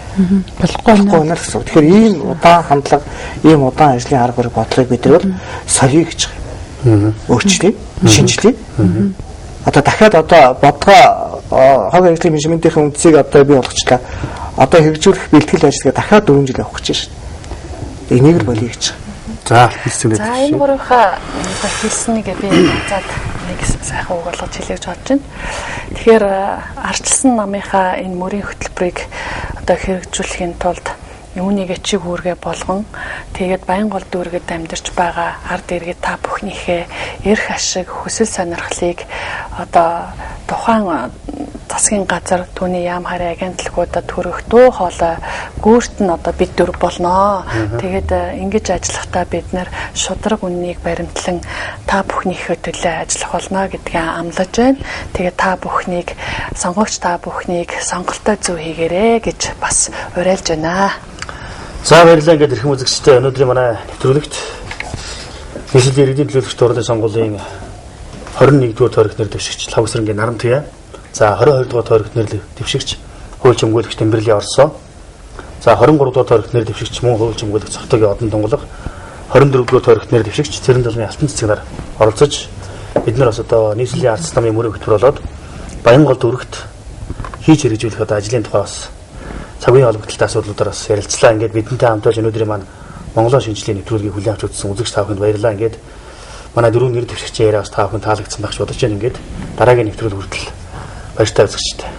Болохгүй байна л гэсэн. Тэгэхээр ийм удаан хандлага, ийм удаан ажлын арга барил бодлогыг бид нар бол соёо гэж байгаа. Өөрчлөе, шинжлэе. Одоо дахиад одоо бодлогоо хог ажлын менежментийн үндсийг одоо бий болгочлаа. Одоо хэрэгжүүлэх бэлтгэл ажиллагаа дахиад 4 жил явах гэж байна. Энийг л болиё гэж. За, За энэ гурвынхаа хэлснийг би буцаад нэг сайхан үг болгож хэлье гэж бодож байна. Тэгэхээр ардчилсан намынхаа энэ мөрийн хөтөлбөрийг одоо хэрэгжүүлэхийн тулд үүнийгээ чиг үүргээ болгон тэгээд Баянгол дүүргэд амьдарч байгаа ард иргэд та бүхнийхээ эрх ашиг, хүсэл сонирхлыг одоо тухайн засгийн газар түүний яам хараа агентлагуудад хүрэх дуу хоолой гүрт нь одоо бид дөрв болноо. Тэгээд ингэж ажиллахдаа бид нэр шудраг үннийг баримтлан та бүхнийхээ төлөө ажиллах болно гэдгээ амлаж байна. Тэгээд та бүхнийг сонгогч та бүхнийг сонголтоо зөв хийгээрэй гэж бас уриалж байна. За баярлалаа. Ингээд эрхэм үзэгчдээ өнөөдрийн манай нэвтрүүлэгт нийслэлийн иргэдийн төлөөлөгч хурлын сонгуулийн 21-р тойрогт нэр дэвшигч Лхагва-Сэрэнгийн Нарантуяа, за 22-р тойрогт нэр дэвшигч хууль өмгөөлөгч Тэмбэрлийн Орсоо, за 23-р тойрогт нэр дэвшигч мөн хууль өмгөөлөгч Цогтогийн Одон Тунгалаг, 24-р тойрогт нэр дэвшигч Цэрэн-Долгын Алтан цэцэг нар оролцож бид нар бас одоо нийслэлийн ардчилсан намын мөрийн хөтөлбөр болоод Баянгол дүүрэгт хийж хэрэгжүүлэх одоо ажлын тухай бас цагийн холбогдлолтой асуудлуудаар бас ярилцлаа. Ингээд бидэнтэй хамт байж өнөөдрийн маань Монголын шинжилгээний нэвтрүүлгийг хүлээн авч үзсэн үзэгч та бүхэнд баярлалаа. Ингээд манай дөрвөн нэр дэвшигчийн яриа бас та бүхэн таалагдсан байх гэж бодож байна. Ингээд дараагийн нэвтрүүлэг хүртэл баяртай үзэгчтэй.